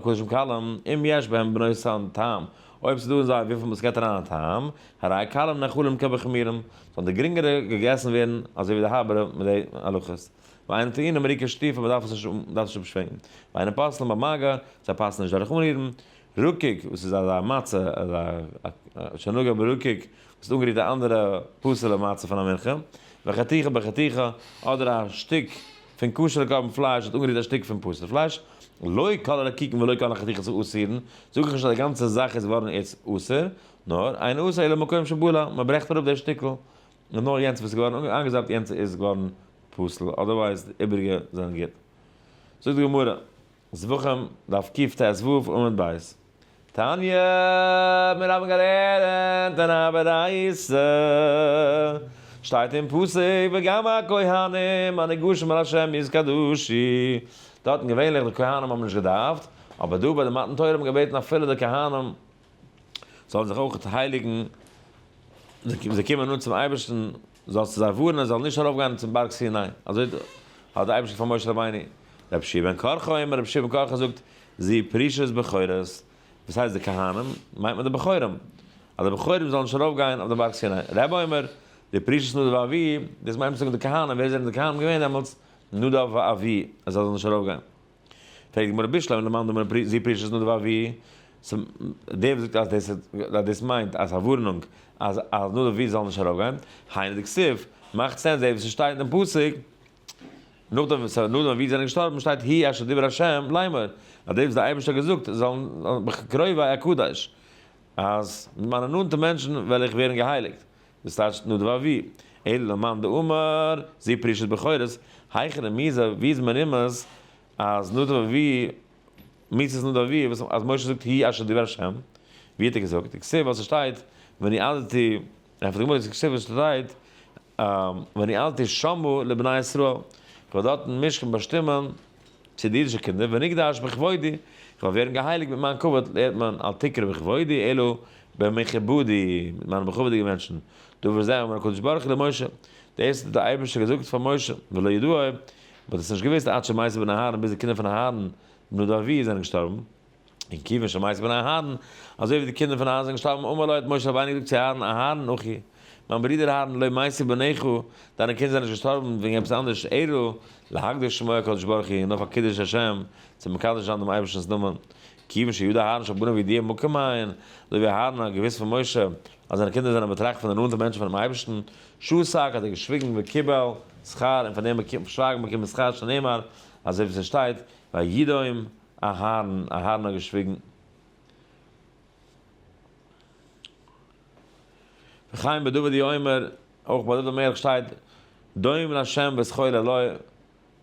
קדשים קלים, אם יש בהם בנותן טעם, אויב ס'איז דא אין זיי וויפיל עס געבט אריין א טעם, הרי קלים נאכלים כבחמורים, זאלן די גרינגערע געגעסן ווערן אזוי ווי די הארבערע מיט די הלכות. ואין טעונים מריקה שטופה, מען דארף עס נישט מ'דארף עס נישט אפשווענקן. ואין פוסלין במגע, זיי פאסן נישט דורך אנרירן. רקיק, וואס איז אזא מצה, אזא שנגע ברקיק, וואס האט אנגערירט א אנדערע פסול'ע מצה פון א מנחה, וחתיכה בחתיכה, אדער א שטיק פון כשר'ע קרבן פלייש האט אנגערירט א שטיק פון פסול'ע פלייש, לא כל הרקיקין ולא כל החתיכות אסורין, זאג איך נישט אז די גאנצע זאך איז געווארן איצט אסור, נאר אין אסור אלא מקום שבלע, מען ברעכט אראפ די שטיקל, און נאר יענץ וואס איז געווארן איינגעזאפט יענץ איז געווארן פסול, otherwise די איבעריגע זענען גוט. זאגט די גמרא, זבחים, דף קט"ו עמוד ב'. תניא, מיר האבן געלערנט אין א ברייתא, שטייט אין פסוק וגם הכהנים הניגשים אל השם יתקדשו, דארטן געווענליך די כהנים האבן נישט געדארפט, אבער דא ביי די מתן תורה האט מען געבעטן אפילו די כהנים זאלן זיך אויך הייליגן, זיי קומען אן צום אייבערשטן, זאלסטו זיי ווארענען זיי זאלן נישט ארויפגיין צום בארג סיני, אזוי האט דער אייבערשטער פאר משה רבינו. רבי יהושע בן קרחה אומר, רבי יהושע בן קרחה זאגט, זו פרישת בכורות, וואס הייסט די כהנים? מיינט מען די בכורים, אז די בכורים זאלן נישט ארויפגיין אויף די בארג סיני. רבי אומר, די פרישת נדב ואביהוא, דאס מיינט מען צו זאגן די כהנים, ווער זענען די כהנים געווען דעמאלטס? נדב ואביהוא, אז זיי זאלן נישט ארויפגיין. פרעגט די גמרא בשלמא למאן דאמר זו פרישת נדב ואביהוא, דער וואס זאגט אז דאס אז דאס מיינט אז א ווארענונג אז אז נדב ואביהוא זאלן נישט ארויפגיין, היינו דכתיב, מאכט sense דער וואס ס'שטייט אין פסוק, נאכדעם וואס נדב ואביהוא זענען געשטארבן שטייט הוא אשר דיבר ה' לאמר, אז דאס וואס דער אייבערשטער האט געזאגט זאלן בקרובי אקדש, אז מיט מיינע נאנטע מענטשן וועל איך ווערן געהייליגט, דאס טייטשט נדב ואביהוא, אלא למאן דאמר זו פרישת בכורות, היכא רמיזא, ווי איז מרומז אז נדב ואביהוא, מיתת נדב ואביהוא, וואס אז משה זאגט הוא אשר דיבר ה', ווי האט ער געזאגט, דכתיב וואס עס שטייט ונועדתי, ענטפערט די גמרא דכתיב וואס שטייט ונועדתי שמה לבני ישראל, איך וועל דארטן משכן באשטימען צו די אידישע קינדער, ונקדש בכבודי, איך וועל ווערן געהייליגט מיט מיין כבוד, לערנט מען אל תקרא בכבודי אלא במכובדי, מיט מיינע מכובד'יגע מענטשן, דבר זה אמר הקדוש ברוך הוא למשה, דאס האט דער אייבערשטער געזאגט פאר משה, ולא ידעו, מען האט עס נישט געוואוסט עד שמתו בני אהרן ביז די קינדער פון אהרן נדב ואביהוא זענען געשטארבן. און כיוון שמתו בני אהרן, אזוי ווי די קינדער פון אהרן זענען געשטארבן, אמר לו האט משה רבינו געזאגט צו אהרן, אהרן אחי, מיין ברודער אהרן, לא מתו בניך, דיינע קינדער זענען נישט געשטארבן וועגן עפעס אנדערש, אלא להקדיש שמו הקדוש ברוך הוא, נאר פאר קידוש השם, צו מקדש זיין דעם אייבערשטנ'ס נאמען. כיוון שידע אהרן שבניו ידועים מקום הן, אזוי ווי אהרן האט געוואוסט פון משה, אז זיינע קינדער זענען באטראכט פון די נאנטע מענטשן פונעם אייבערשטן, שתק האט ער געשוויגן וקיבל שכר, און פאר דעם שווייגן באקומט מען שכר, שנאמר, אזוי ווי ס'שטייט, וידום אהרן, אהרן האט געשוויגן. וכן בדוד הוא אומר, אויך ביי דוד המלך שטייט, דום לה' וסחור לו,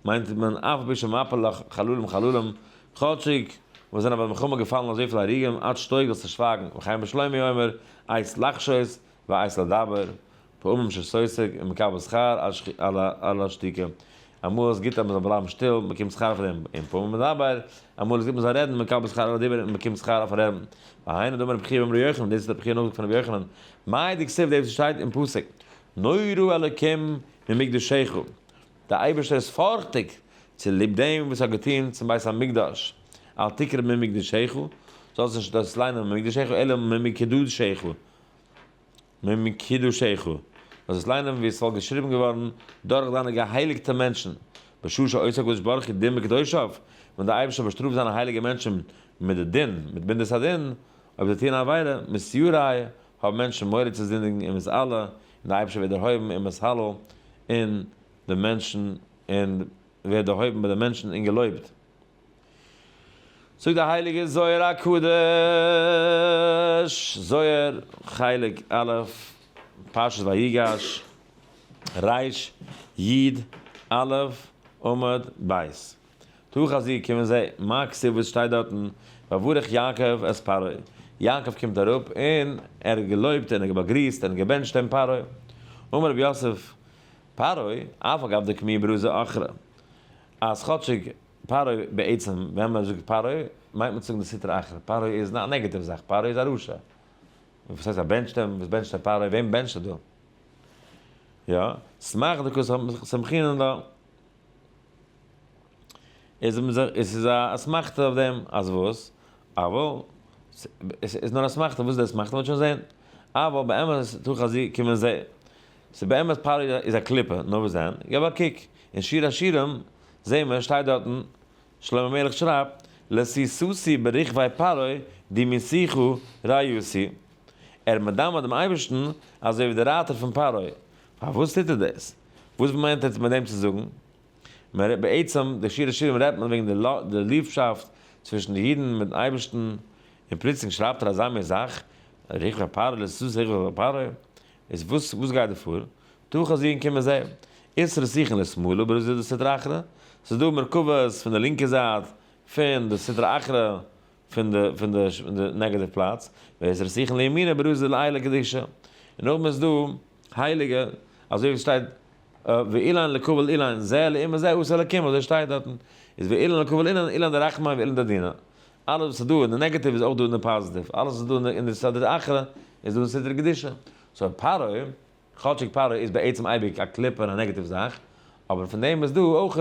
מיינט מען אף על פי שמפיל לך חללים חללים, כאטשיג וואס זענען ביי די מלחמה געפאלן אזויפיל הרוגים, עד שתוק זאלסטו שווייגן, וכן בשלמה הוא אומר, עת לחשות ועת לדבר, פעמים ששותק ומקבל שכר על השתיקה, אמאל איז גוט אז מען זאל בלייבן שטיל, מען באקומט שכר פאר דעם, און פעמים מדבר, אמאל איז גוט מען זאל רעדן, מקבל שכר על הדיבור און מען באקומט שכר אויפן רעדן. והיינו דאמר רבי חייא בן ר' יוחנן, דאס איז רבי חייא נאכזאגט פון רבי יוחנן, מאי דכתיב דאס וואס שטייט אין פסוק, נורא אלקים ממקדשך, דער אייבערשטער איז פארכטיג צוליב דעם וואס האט געטון צום בית המקדש, אל תקרא ממקדשך, זאלסט נישט דאס ליינען ממקדשך אלא ממקדשך. ממקדשך, זאלסט עס ליינען ווי עס וואלט געשריבן געווארן דורך דיינע געהייליגטע מענטשן, בשעה שעושה הקדוש ברוך הוא דין בקדושיו, ווען דער אייבערשטער באשטראפט זיינע הייליגע מענטשן מיט די דין, מיט מידת הדין, אויב זיי טוען א עבירה, מתירא, האבן מענטשן מורא צו זינדיגן ומתעלה, און דער אייבערשטער ווערט דערהויבן ומתהלל, און די מענטשן, און ווערט דערהויבן ביי די מענטשן און געלויבט. זאגט דער הייליגער זוהר הקדוש, זוהר חלק א', פרשת ויגש, ריש י א עמוד ב', תא חזי קום און זע, מה כתיב וואס שטייט דארטן, ויברך יעקב את פרעה, יעקב קומט אראפ און ער האט געלויבט און ער האט באגריסט און געבענטשט דעם פרעה, אמר רב יוסף, פרעה, אף על גב דקמי' ברזא אחרא, אז כאטשיג פרעה בעצם ווען מען זאגט פרעה מיינט מען צו זאגן די סטרא אחרא, פרעה איז א negative זאך, פרעה איז א רשע, וואס הייסט ער בענטשט אים, וואס בענטשט ער פרעה, וועם בענטשט ער דא? יא, שמח דקא סמכינן לה, איז עס איז א אסמכתא אויף דעם אז וואס? אבל. איז נאר אסמכתא, וואס איז די אסמכתא? מ'וועט שוין זען. אבל באמת תא חזי קומען זיי. ס'איז באמת פרעה איז א קליפה, נאר וואס דען? געב א קוק, אין שיר השירים זעהן מיר שטייט דארטן, שלמה המלך שרייבט, לסיסוסי ברכבי פרעה דמיתיך ריוסי. ער איז מדמה דעם אייבערשטן אזוי ווי די רייטער פון פרעה. פארוואס טוט ער דאס? וואס מיינט ער מיט דעם צו זאגן? מען רעדט בעצם, די שיר השירים רעדט מען וועגן די ליבשאפט צווישן די אידן מיטן אייבערשטן, און פלוצלינג שרייבט ער אזא מין זאך, רכבי פרעה לסוס רכבי פרעה, איז וואס וואס גייט דא פאר? תא חזי און קום זע. אית רתיכין לשמאלא ברזא דסטרא אחרא, ס'איז דא מרכבות פון די לינקע זייט פון די סטרא אחרא פון די פון די negative פלאץ, ואית רתיכין לימינא ברזא דלעילא קדישא, און נאכדעם איז דא הייליגע, אזוי ווי ס'שטייט ואילן לקבל אילן זה לעומת זה עשה אלקים, אזוי שטייט דארטן, איז ואילן לקבל אילן, אילן דרחמי ואילן דדינא. אלעס וואס איז דא אין די negative איז אויך דא אין די positive, אלעס וואס איז דא אין די סטרא אחרא איז דא אין סטרא קדישא. so פרעה, כאטשיג פרעה איז בעצם אייביג א קליפה און א negative זאך, אבער פון דעם איז דא אויך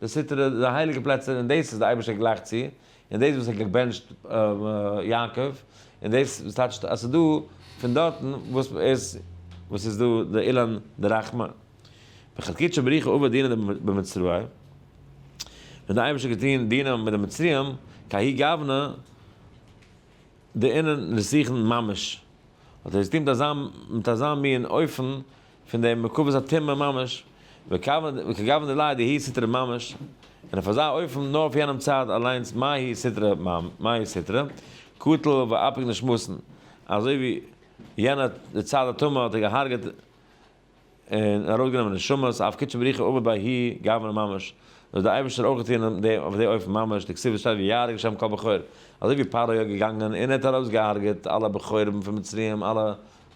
די סטרא, די הייליגע פלעצער, און דאס איז די אייבערשטער גלייך צו, און דאס וואס ער האט געבענטשט יעקב, און דאס וואס טייטשט אז ס'איז דא פון דארטן וואס איז וואס איז דא די אילן דרחמי. וכד קודשא בריך הוא עבד דינא במצרים, ווען די אייבערשטער האט געטון דינא מיט די מצריים, כהאי גוונא דאינון רתיכין ממש, האט ער עס געטון מיט אזא מיט אזא מין אופן פון די מרכבות הטומאה ממש, וכגוון דיליה דהיא סטרא ממש, און אויף אזא אופן נאר אויף יענעם צייט אליינס מהאי סטרא מהאי סטרא, קטל ואפיק נשמתין, אזוי ווי יענע די צד הטומאה האט ער געהארגעט און ארויסגענומען נשמות, אף קודשא בריך הוא עבד בההוא גוונא ממש, דאס האט דער אייבערשטער אויך געטון אויף די אופן ממש, דכתיב וואס שטייט ויהרג שם כל בכור, אזוי ווי פרעה האט געגאנגען און ער האט ארויסגעהארגעט אלע בכורים פון מצרים, אלע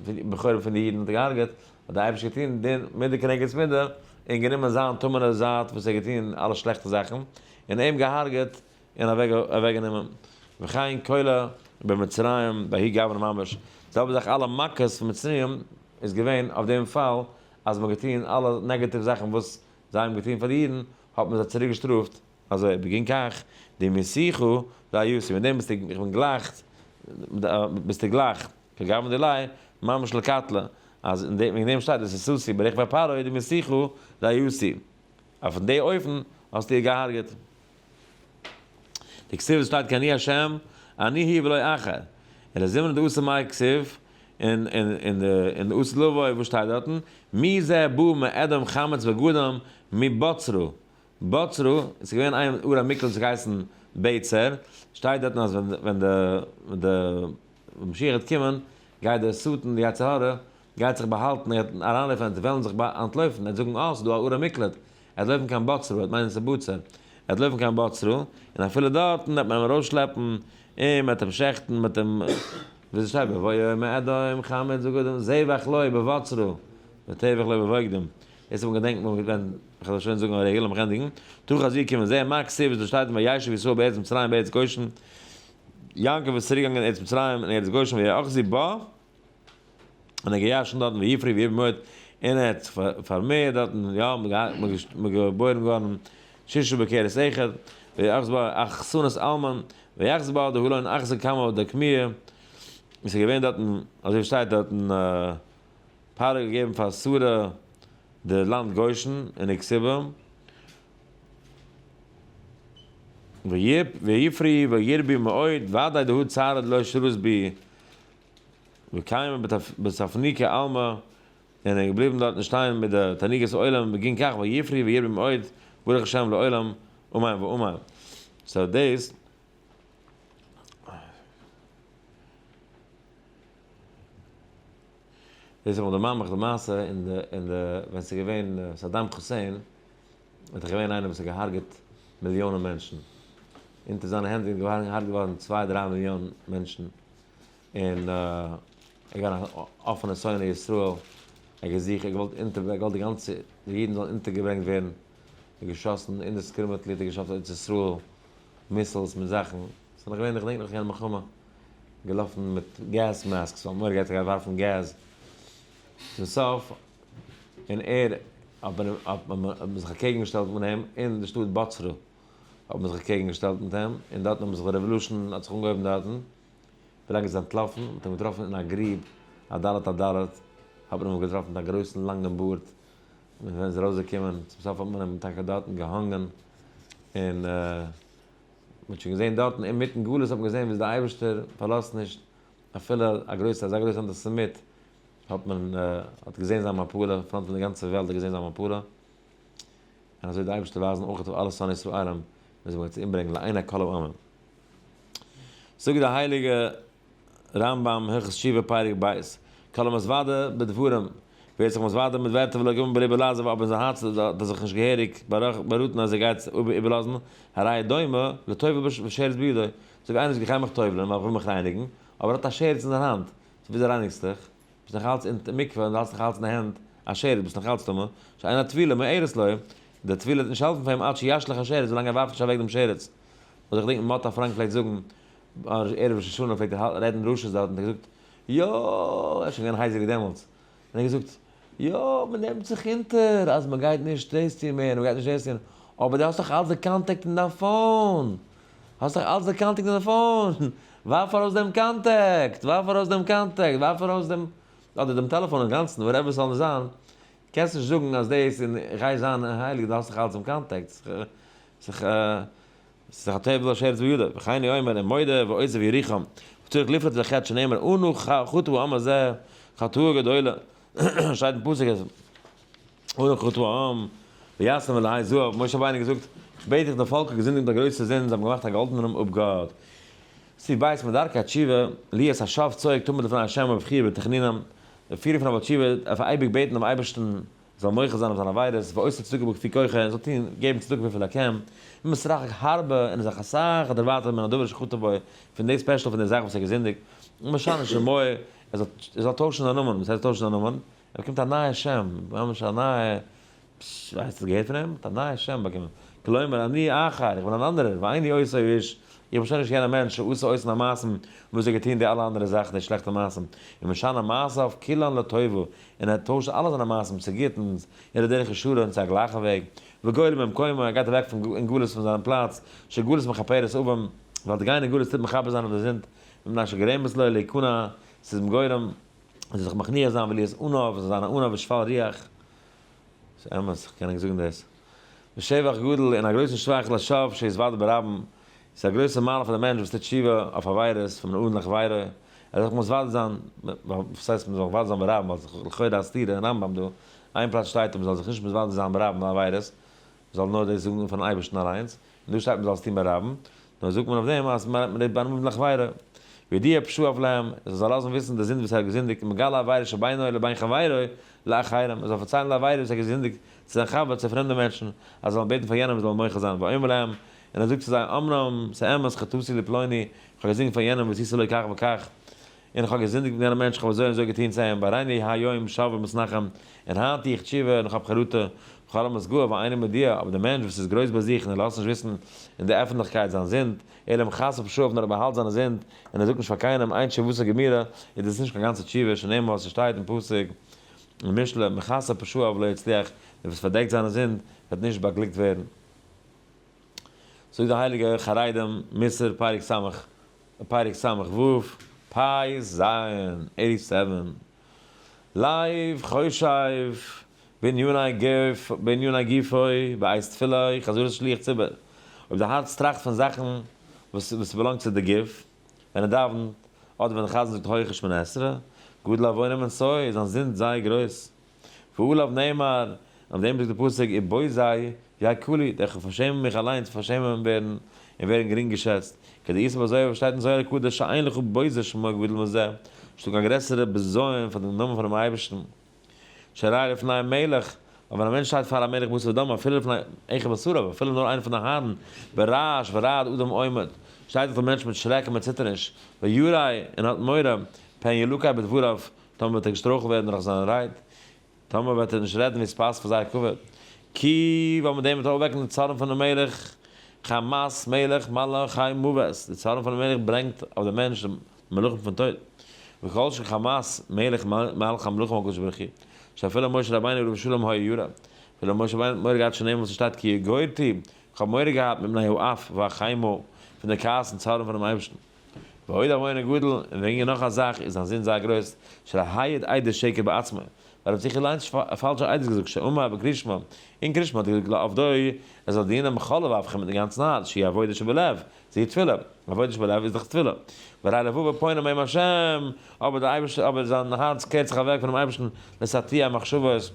בכורים פון די אידן האט ער געהארגעט, האט דער אייבערשטער געטון דין מידה כנגד מידה, און גענומען זיין טמא'נע זייט וואס ער האט געטון אלע שלעכטע זאכן, און אים געהארגעט און אוועקגענומען, וכן כולא במצרים בההוא גוונא ממש, די זעלבע זאך אלע מכות פון מצרים איז געווען אויף דעם פאל אז מ'האט געטון אלע negative זאכן וואס זיי האבן געטון פאר די אידן, האט מען זיי צוריק געשטראפט אזוי, בגין כך דמיתיך רעיתי, מיט דעם ביסטו, איך בין גלייך, ביסטו גלייך, כגוון דיליה, ממש לקטלא, אז אין דעם, וועגן דעם שטייט לסוסתי ברכבי פרעה דמיתיך רעיתי, אויף די אופן האסטו איר געהארגעט. דכתיב עס שטייט כי אני השם אני הוא ולא אחר, און לזימנא דאתא מאי כתיב, און אין די לעתיד לבוא וואס שטייט דארטן, מי זה בא מאדום חמץ בגדם מבצרה, בצרה, עס איז געווען איין ערי מקלט וואס האט געהייסן בצר, שטייט דארטן אז ווען די משיח וועט קומען גייט דער שטן די יצר הרע גייט זיך באהאלטן, ער וועט אריינלויפן, ער וועט וועלן זיך אנטלויפן, ער וועט זאגן אה ס'איז דא א ערי מקלט, ער וועט לויפן קיין בצרה, ער וועט מיינען ס'איז בצר, ער וועט לויפן קיין בצרה, און אפילו דארטן וועט מען אים ארויסשלעפן, און מען וועט אים שעכטן, מען וועט אים, ווי ס'שטייט בבואו מאדום חמץ בגדים זבח לו בבצרה, וטבח לו בבוגדים, דאס האט מען געדענקט ווען, איך וועל שוין זאגן א רגע, לאמיך ענדיגן, תא חזי קום און זע, מה כתיב וואס דא שטייט וישב ישראל בארץ מצרים בארץ גושן, יעקב איז צוריק געגאנגען אין ארץ מצרים אין ארץ גושן ויאחזו בה, און ער געירשנט דארטן ויפרו וירבו מאוד, און ער האט פארמערט דארטן, יא, מ'איז געבוירן געווארן ששה בכרס אחד, ויאחז בה אכסנת עלמין, ויאחז בה דהלון אחז כמה דקמיה, עס איז געווען דארטן, אזוי ווי שטייט דארטן, פרעה האט געגעבן פאר שרה די לאנד גושן און איר כתובה, ויפרו וירבו מאוד, ודאי דהא צערא דלא שרות בי וקיימא בתפנוקי עלמא, און ער איז געבליבן דארטן שטיין מיט די תענוגות עולם בגין כך ויפרו וירבו מאוד ברוך השם לעולם אמן ואמן. so דאס. דאס האט מיך דערמאנט מיך די מעשה אין די אין די ווען ס'איז געווען סאדאם חוסעין איז דאך געווען איינער וואס האט געהארגעט מיליאנען מענטשן, אונטער זיינע הענט זענען געהארגעט געווארן צוויי דריי מיליאן מענטשן, און ער איז געווען א אפענע שונא ישראל, ער האט געזוכט, ער האט געוואלט אונטער, ער האט געוואלט די גאנצע די אידן זאלן אונטערגעברענגט ווערן, ער האט געשאסן indiscriminately האט ער געשאסן ארץ ישראל missiles מיט זאכן, ס'איז נאך געווען, איך געדענק נאך יענע מלחמה, געלאפן מיט gas masks, ווייל מורא געהאט ער גייט ווארפן געז, צום סוף און ער האט מען זיך אקעגן געשטעלט מיט אים אין די שטאט בצרה האט מען זיך אקעגן געשטעלט מיט אים, און דארטן האט מען זיך די revolution האט זיך אנגעהויבן דארטן. ווילאנג ער איז אנטלאפן, מען האט אים געטראפן אין א גריב, א ד' על ד', האט מען אים געטראפן מיט א גרויסן לאנגן בארד, און ווען ער איז ארויסגעקומען, צום סוף האט מען אים טאקע דארטן געהאנגען, און מען האט שוין געזען דארטן אינמיטן גלות האט מען געזען ווי דער אייבערשטער פארלאזט נישט אפילו א גרויסע אזא גרויסע אנטיסעמיט האט מען האט געזען זיין מפלה, front פון די גאנצע וועלט האט געזען זיין מפלה, און אזוי די אייבערשטער ווייזן אויך אויף אלע שונאי ישראלים ווען זיי וועלן זיי אומברענגען לעיני כל העמים. זאגט די הייליגע רמב ם הלכות תשובה פרק ב', כל המתוודה בדברים, ווער זיך מתוודה מיט ווערטער ולא גמר בלבו לעזוב אבער אין זיין הארץ האט ער זיך נישט געהעריג באראטן אז ער גייט איבערלאזן, הרי דומה לטובל ושרץ בידו, אזוי ווי איינער זאגט איך גיי מיך טובל'ען ווייל איך וויל מיך רייניגן, אבער ער האט א שרץ אין זיין האנט, so וויאזוי רייניגסטו דיך? ביסט נאך אלץ אין מקווה און דו האלסט נאך אלץ אין די הענט א שרץ, ביסט נאך אלץ טמא, שאין הטבילה מועלת לו, די טבילה וועט נישט העלפן פאר אים עד שישליך השרץ ווילאנג ער ווארפט נישט אוועק דעם שרץ. וואס איך געדענק מאטא פראנק פלעגט זאגן ערב ראש השנה פלעגט ער רעדן דרשות דארט און ער האט געזאגט יא, ער איז שוין געווען הייזעריג דעמאלטס, און ער האט געזאגט יא, מען נעמט זיך אונטער אז מען גייט נישט דאס טון מער און מען גייט נישט דאס טון, אבער דו האסט דאך אלץ די contact אין דיין phone, האסט דאך אלץ די contact אין די phone, ווארף ארויס דעם contact, ווארף ארויס דעם contact, ווארף ארויס דעם, אדער דעם טעלעפאן אינגאנצן, whatever ס'זאל נישט זיין, קענסט נישט זאגן אז דאס און איך גיי זיין הייליג, דו האסט דאך אלץ דעם contact, ס'איז דאך א טובל ושרץ בידו, וכן הוא אומר ומודה ועוזב ירוחם, וצריך לפרוט את החטא שנאמר אנא חטא העם הזה חטאה גדולה, שטייט אין פסוק אז אנא חטא העם וישם אלהי זהב, משה רבינו האט געזאגט, איך בעט דיך די פאלק האט געזינדיגט מיט א גרויסע זינד, זיי האבן געמאכט א גאלדענעם אפגאט. סעיף ב' מדרכי התשובה, להיות השב צועק תמיד לפני ה' ובכיה בתחנונים, די פירער פון א בעל תשובה דארף אייביג בעטן דעם אייבערשטן זאל מוחל זיין אויף זיינע עבירות, ועושה צדקה בכפי כוחו, און זאל טון, געבן צדקה וויפיל ער קען, ומתרחק הרבה, און איז זיך אסאך דערווייטערט מן הדבר שחטא בו, פון די special פון די זאך וואס ער האט געזינדיגט, ומשנה שמו, ער זאל ער זאל טוישן זיין נאמען, וואס הייסט טוישן זיין נאמען? ער באקומט א נייע שם, ממש א נייע, פשש, האסט עס געהערט פון אים? האט א נייע שם באקומען, כלומר אני אחר, איך בין אן אנדערער, ואיני אותו האיש, איך בין שוין נישט יענער מענטש שעשה אותן המעשים, וואס האט געטון די אלע אנדערע זאכן, די שלעכטע מעשים, ומשנה מעשיו כולן לטובה, און ער טוישט אלע זיינע מעשים צו גוטנס, און לדרך ישרה און צו א גלייכן וועג, וגולה ממקומו, ער גייט אוועק פון אין גלות פון זיין פלאץ, שגלות מכפרת עוון, ווייל די גיין אין גלות טוט מכפר זיין אויף די זינד, מפני שגורמת לו להיכנע, ס'איז אים גורם ער זאל זיך מכניע זיין ולהיות עניו, זאל זיין א עניו ושפל רוח. ס'איז אמת, איך קען ענק זאגן דאס. ושבח גדול און א גרויסן שבח לשב שיתוודה ברבים, ס'איז א גרויסע מעלה פאר די מענטש וואס טוט תשובה אויף עבירות פון בין אדם לחבירו, ער זאל זיך מתוודה זיין, וואס הייסט מ'זאל זיך מתוודה זיין ברבים, ווייל ס'איז לכאורה א סתירה אין רמב ם דא, איין פלאץ שטייט אז מ'זאל זיך נישט מתוודה זיין ברבים אויף עבירות, מ'זאל נאר דאס זאגן פארן אייבערשטן אליינס, און דא שטייט מ'זאל עס טון ברבים, נאר זאגט מען אויף דעם אז מ'רעדט בין אדם לחבירו, ויודיע פשעיו להם, ער זאל לאזן וויסן די זינד וואס ער האט געזינדיגט, ומגלה עבירה שבינו לבין חברו לאחרים, ער זאל פארציילן די עבירה וואס ער האט געזינדיגט צו זיין חבר, צו פרעמדע מענטשן, אז זיי זאלן בעטן פאר יענעם זאל מוחל זיין, ואומר להם, און ער זאגט צו זיי, אמנם, ס'אמת, חטאתי לפלוני, איך האב געזינדיגט פאר יענעם ועשיתי לו כך וכך, און איך האב געזינדיגט מיט יענעם מענטש, איך האב אזוי און אזוי געטון צו אים, והריני היום שב ומתנחם, און היינט טו איך תשובה און איך האב חרטה, וכל המתגאה ואינו מודיע, אבער דער מענטש וואס איז גרויס ביי זיך און ער לאזט נישט וויסן אין די עפנטליכקייט זיין זינד, אלא מכסה פשעיו נאר ער באהאלט זיינע זינד, און ער זאגט נישט פאר קיינעם, אין תשובתו גמורה, איז דאס נישט קיין גאנצע תשובה, שנאמר ס'שטייט אין פסוק אין משלי, מכסה פשעיו לא יצליח, דער וואס פארדעקט זיינע זינד וועט נישט באגליקט ווערן. זאגט די הייליגע חרדים מוסר פרק ס' פרק ס' ו פ' ז eighty seven לב חושב בעניני גוף בעניני גופו בעת תפילה חזרת שליח ציבור אויב די הארץ טראכט פון זאכן וואס וואס באלאנגט צו די גוף ווען ער דאווענט אדער ווען די חזן זאגט הויכע שמונה עשרה גדול עוונו מנשוא איז זיין זינד זייער גרויס. ועליו נאמר, אויף דעם זאגט דער פסוק, ובוזי יקלו, די איך פארשעמען מיך אליינס, פארשעמען ווערן און ווערן גרינג געשעצט, כדאיתא בזוהר וואס שטייט אין זוהר הקדוש שאין לך בוזה שמו גדול מזה, נישטא קיין גרעסערע בזיון פאר דעם נאמען פונעם אייבערשטן. שהרי לפני מלך, ווייל ווען א מענטש שטייט פאר א מלך בשר ודם, אפילו לפני אחד משריו, אפילו נאר איינער פון די הארן, ברעש ורעד אדם עומד, שטייט דאך דער מענטש מיט שרעק און מיט ציטערניש, וירא, און האט מורא, פן ילקה בדבריו, טאמער וועט ער געשטרויכלט ווערן דורך זיינע רייד, טאמער וועט ער נישט רעדן ווי עס פאסט פאר זייער כבוד, כי ווייל מיט דעם וועט ער אויפוועקן די צארן פונעם מלך, חמת מלך מלאכי מוות, די צארן פונעם מלך ברענגט אויף דעם מענטש די מלאכים פון טויט, וכל שכן חמת מלך מלכי המלכים הקדוש ברוך הוא, שאפילו משה רבינו עליו השלום היה ירא, אפילו משה רבינו האט מורא געהאט שנאמר וואס עס שטייט כי יגורתי, איך האב מורא געהאט מפני האף והחימה, פון די כעס און צארן פונעם אייבערשטן. ועוד עוונו גדול, און וועגן נאך א זאך איז זיין זינד זייער גרויס, שלא העיד עדות שקר בעצמו, ווייל ער האט זיך אליינס פאלשע עדות געזאגט, שאמר בקריאת שמע, אין קריאת שמע האט ער געזאגט לעבדו, ער זאל דינען בכל לבבכם מיטן גאנצן הארץ, שהיא עבודה שבלב, זו תפילה, עבודה שבלב איז דאך תפילה, והרי לבבו פונה מעם השם, אבער דער אייבערשטער, אבער זיין הארץ קערט זיך אוועק פונעם אייבערשטן, לשטות מחשבות,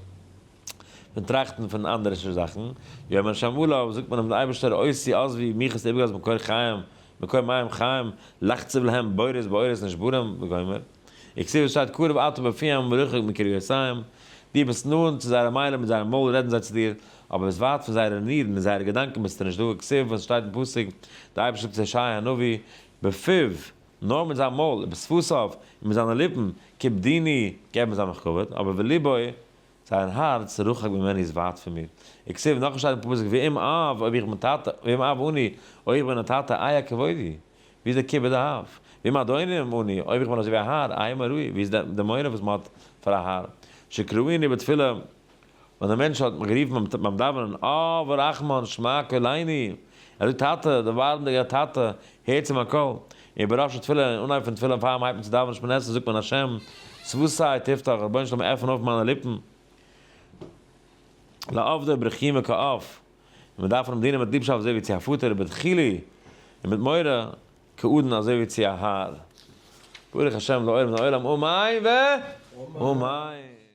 פון טראכטן פון אנדערע זאכן, יאמר השם עליו, זאגט מען אים דער אייבערשטער אותי עזבו, מיך האסטו איבערגעלאזט מקור חיים, מקור מים חיים, לחצוב להם בורות בארות נשברים וגומר. וכתיב עס שטייט קרוב אתה בפיהם ורחוק מקריותיהם, דו ביסט נאנט צו זייערע מיילער מיט זייער מויל רעדן זיי צו דיר, אבער ביסט ווייט פון זייערע נירן און זייערע געדאנקען ביסטו נישט דא, וכתיב וואס שטייט אין פסוק, דער אייבערשטער זאגט צו ישעי' הנביא, בפיו, נאר מיט זיין מויל, ובשפתיו, און מיט זיינע ליפן, כיבדוני, געבן זיי מיך כבוד, אבער ולבו, זיין הארץ, רחוק ממני איז ווייט פון מיר. וכתיב, נאך שטייט אין פסוק, ואם אב, אויב איך בין טאטע, ואם אב אני, אויב איך בין א טאטע, איה כבודי, ווי איז דער כיבוד אב? ואם אדונים אני, אויב איך בין אזוי ווי א האר, איה מוראי, ווי איז די מורא וואס מען האט פאר א האר? שקראוני בתפילה, ווען דער מענטש האט מיך גערופן ביים דאווענען, אב הרחמן שמע קולנו, ער זאגט טאטע, דערבארעמדיגער טאטע, הער צו מיין קול. און בראש התפילה, אין אנהייב פון תפילה פאר מען הייבט אן צו דאווענען שמונה עשרה זאגט מען השם, שפתי תפתח, רבונו של עולם עפן אויף מיינע ליפן, לעבדו ברחימה כאב, און מען דארף אים דינען מיט ליבשאפט אזוי ווי צו א פאטער, ובדחילו, און מיט מורא, כאדון אזוי ווי צו א האר. ברוך השם לעולם לעולם אמן ואמן.